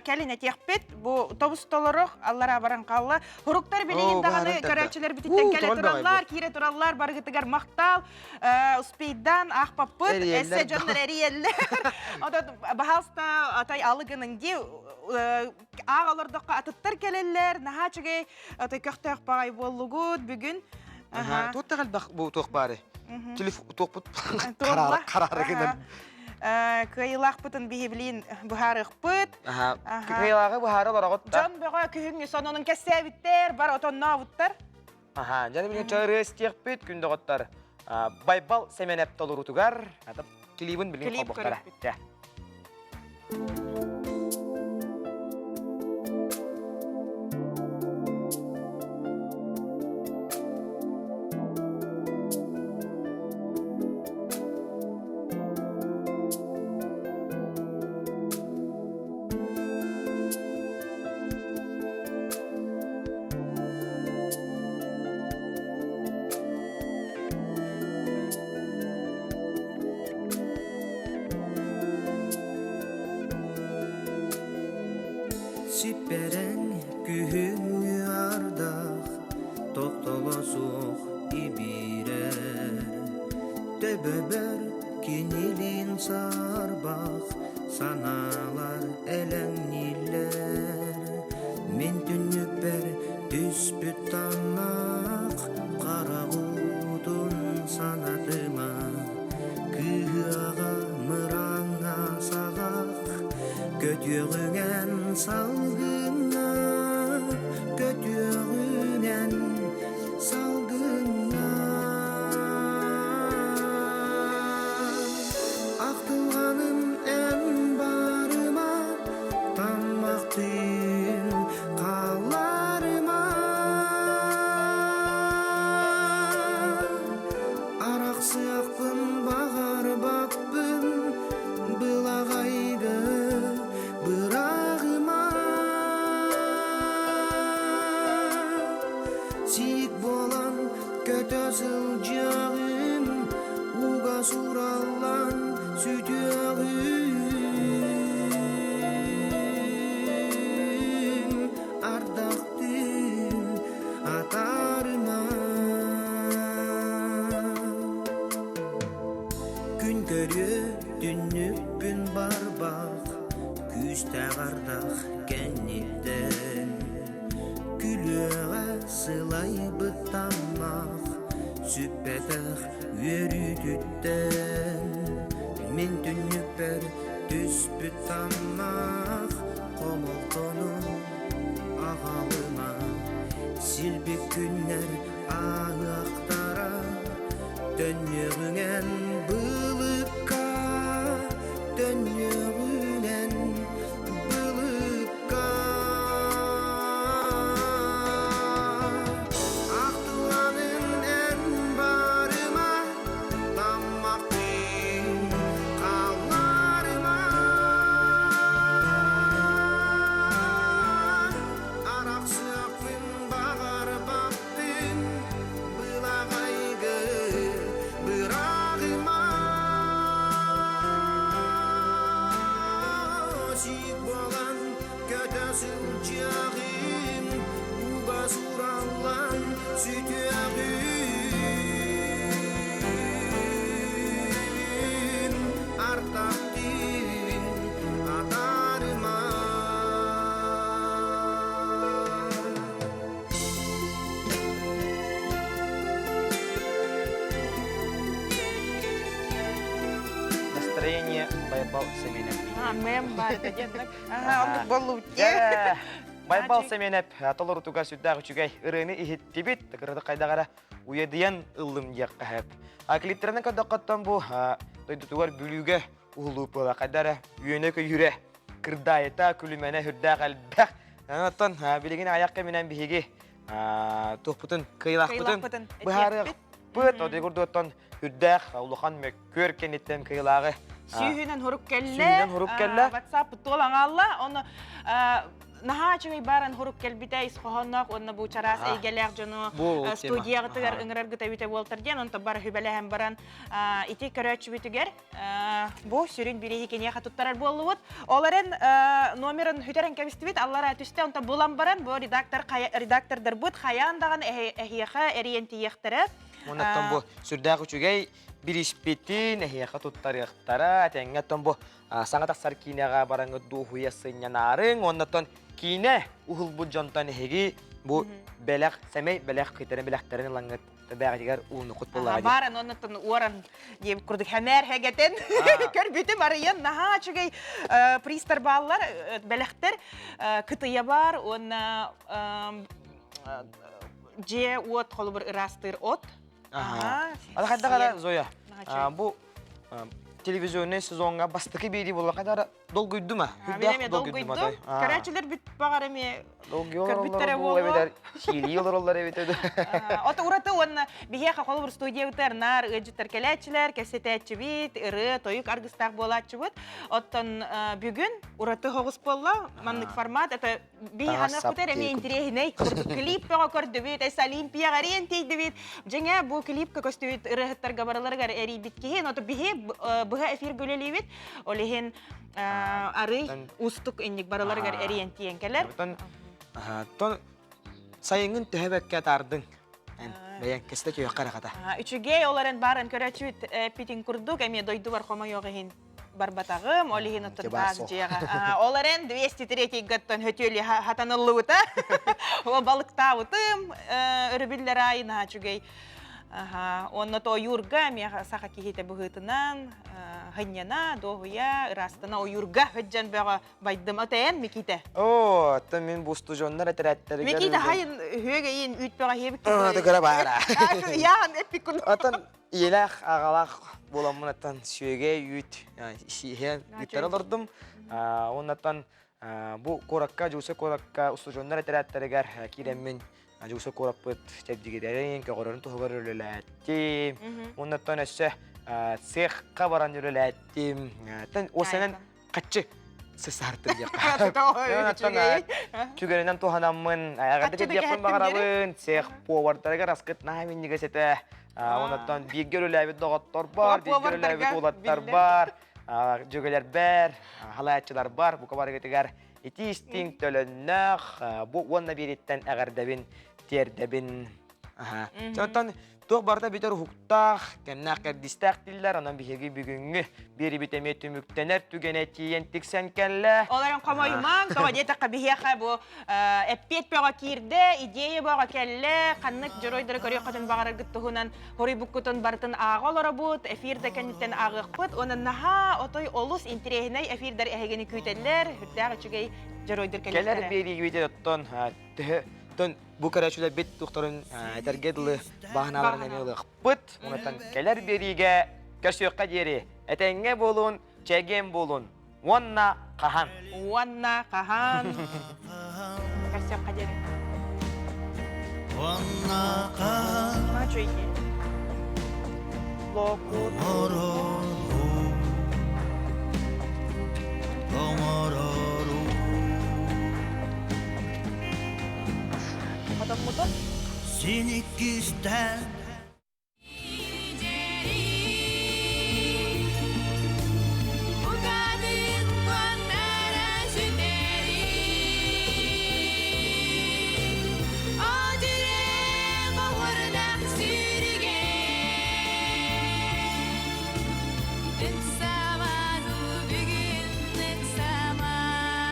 кэлин этиэхпит бу тобус толорух аллара баран хаалла. Хуруктар билигин даҕаны көрөөччүлэрбититтэн кэлэ тураллар, киирэ тураллар, барыгытыгар махтал. Успейдан аахпаппыт, эссе дьоннор эрийэллэр. Отон баһаалыста атай алыгының ди Аах олордоххо атыттар кэлэллэр, наһаа үчүгэй, отой көхтөөх баҕай буоллугут бүгүн.
Туох да элбэх бу туох баары? Телефон туохпут харары гынан.
Кыайыылаахпытын биһиблиин быһаарыахпыт.
Кыайыылааҕы быһаара олороҕут да.
Дьон бөҕө күһүҥҥү сонунун кэссээбиттэр, бар отоннообуттар.
Аха, дьэ билигин чарыа истиэхпит күн доҕоттор. Байбал Сэмэнэп толоруутугар клибин билигин холбохтара.
Сиппэрэн күһүҥҥү ардах тохтоло суох ибиирэр Төбөбөр кинилиин саарбах санаалар элэҥнииллэр Мин түннүкпэр түспүт таммах харах уутун санатыма Кыыһыаҕа мырааҥҥа саҕах көтүөҕүҥэн салгыҥҥа көтүөҕүҥэн салгыҥҥа Ахтылҕаным эн барыма таммахтыын хаалларыма Арахсыахпын баҕарбаппын былаҕайга быраҕыма Сиик буолан көтө сылдьыаҕым ууга суураллан сүтүөҕүм ардахтыын атаарыма Күн көрүө түннүкпүн барбах күүстээх ардах кэнниттэн Күлүөҕэ сылайбыт таммах, сүппэтэх үөрүүтүттэн Мин түннүкпэр түспүт таммах хомолтону аҕалыма Силбик күннэр ааһыахтара Төннүөҕүҥэн былыкка, төннүөҕүнэн былыкка. Ахтыланын эн барыма, таммахтыын хаалларыма. Кайык буолан көтө сылдьыаҕым, Уга сураллан сүтүөҕүм, Артахтыын атаарыма.
Настроение Байбал Семенов.
Мэм бар Ага, оннук боллубут
Байбал Семенов толорутугар сүрдээх үчүгэй ырыаны иһиттибит. Кырады хайдагара уйадыйан ыллым диэххэ сөп. Клиптеринэн көрдөххөттөн бу дойдутугар Бүлүүгэ уһулуу буола хайдара үөнэ-көйүүрэ кырдаайыта күлүмэнэ сүрдээх элбэх. Оттон билигин аяқ кэминэн биһиги туохпутун кыйылаахпытын быһаарыахпыт. Одой курдуоттан үрдээх улахан мөккүөр кэнниттэн кыйылааҕы
Сүүһүнэн хурук кэллэ.
Сүүһүнэн хурук кэллэ.
WhatsApp туол аҥаалла. Оны наһаа үчүгэй баран хурук кэлбитэ ис хоһоонноох уонна бу чараас эйгэлээх дьону студияҕытыгар ыҥыраргыта үтэ буолтар диэн онто бар хүбэлэһэн баран ити көрөөччүбүтүгэр Бу сүрүн бирииһи киниэхэ туттарар буоллубут. Ол эрэн номерын хүтэрэн кэбистибит, аллара түстэ, онтон булан баран бу редактор редактордарбыт хайаан даҕаны эһиэхэ эрийэн тиийиэхтэрэ.
Оннуттан бу сүрдээх үчүгэй бириспитин эһиэхэ туттарыахтара. Этэҥҥэ оттон бу саҥа тахсар киинэҕэ бараҥыт дуоһуйа сынньанаарыҥ. Оннуттан киинэ уһулбут дьонтон эһиги бу бэлэх, сэмэй бэлэх кытары бэлэхтэрин ылаҥҥыт бэҕэтигэр уунукут буоллаҕа дии.
Бааран оннуттан уоран диэбит курдук хэмээр хэгэтэн көрбүтүм арыйан наһаа үчүгэй пристар бааллар бэлэхтэр кытыйа баар уонна дьиэ уот холобур ыраастыыр от.
Ала хайдах эрэ Зоя бу телевизионный сезоҥҥа бастакы биэрии буолла хайдах эрэ Долгуйдум а.
Мен эмиэ долгуйдум. Көрөөччүлэр бүт баҕар эмиэ көрбүттэрэ буолуо.
Сиилии олороллор эбит
Ото ураты уонна биһиэхэ холобур студиябытыгар наар ыалдьыттар кэлээччилэр, кэпсэтээччибит, ырыа, тойук аргыстаах буолааччыбыт. Оттон бүгүн ураты хоҕус буолла. Маннык формат это Биһанахпытар эмиэ интириэһинэй курдук клип бөҕө көрдүбүт, эс Олимпияҕа эриэн тиийдибит. Дьиҥэ бу клипка көстүбүт ырыаһыттарга барыларыгар эрийбит киһи, но биһи быһа эфиргэ үлэлиибит. Ол иһин арый устук инник барыларыгар эриэн тиийэн кэлэр.
Тон сайыҥҥын төһө бэккэ атаардыҥ? Бэйэҥ кэстэ түһүөххэ эрэ хата.
Үчүгэй ол эрэн баарын көрөөччүбүт эппитин курдук эмиэ дойдубар хомойуох иһин барбатаҕым, ол иһин оттон таас дьиэҕэ. Ол эрэн 203-гаттан хөтүөлү хатаныллыбыта. Ол балыктаабытым, өрөбүллэр аайы наһаа үчүгэй. Онно ойуурга эмиэ саха киһитэ быһыытынан хынньана, дуоһуйа, ыраастана ойуурга сылдьан бөҕө байдым. Отайан Микита.
Оо, оттон мин бу устудьуоннар этэрээттэригэр
Микита хайын үһүөгэйин үүт бөҕө иһэбит.
Тыгыра баара.
Яан эппик кун.
Оттон Ийэлээх, аҕалаах буоламмын оттон сүөгэй, үүт иһэн ыыттара олордум. Уоннаттан бу куоракка, Дьуса куоракка устудьуоннар этэрээттэригэр киирэммин Дьуса куораппыт чэбдигирэрин, көҕөрөрүн туһугар үлэлээттим. Уоннаттан өссө цехха баран үлэлээттим. Тэн осенен хаччы сысаартым диэххэ. Түгэнинэн туһанаммын, эҕэрдэ диэхпин баҕарабын, цех повардарыгар аскыт наһаа минньигэс этэ. Онон бииргэ үлэлээбит доҕоттор бар, бииргэ үлэлээбит уолаттар бар, дьүөгэлэрбэр, халааччыларбар, бука барыгытыгар итии истиҥ төлөннөөх бу уонна биириттэн эҕэрдэбин тиэрдэбин. Оттон Туох барыта бүтэр уһуктаах, кэмнээх кэрдиистээх дииллэр, онон биһиги бүгүҥҥү биэрибит эмиэ түмүктэнэр түгэнэ тиийэн тиксэн кэллэ.
Ол эрэн хомойумаҥ, тоҕо диэтэххэ биһиэхэ бу эппиэт бөҕө киирдэ, идея бөҕө кэллэ, ханнык дьоруойдары көрүөххүтүн баҕараргыт туһунан хоруйбуккутун барытын ааҕа олоробут, эфир да кэнниттэн ааҕыахпыт уонна наһаа отой олус интэриэһинэй эфирдэр эһигини күүтэллэр, сүрдээх үчүгэй дьоруойдар кэлиэхтэрэ.
Кэлэр биэриигибит оттон төһө бу көрөөччүлэрбит тухтарын этэргэ дылы баһынааларын эмиэ ылыахпыт. Онтон кэлэр биэриигэ көрсүөххэ диэри этэҥҥэ буолун, чэгиэн буолун уонна хаһан.
Уонна хаһан. Көрсүөххэ диэри.
Уонна хаһан.
Локут.
Оҥорору.
Хотоммутун.
Син иккистээн.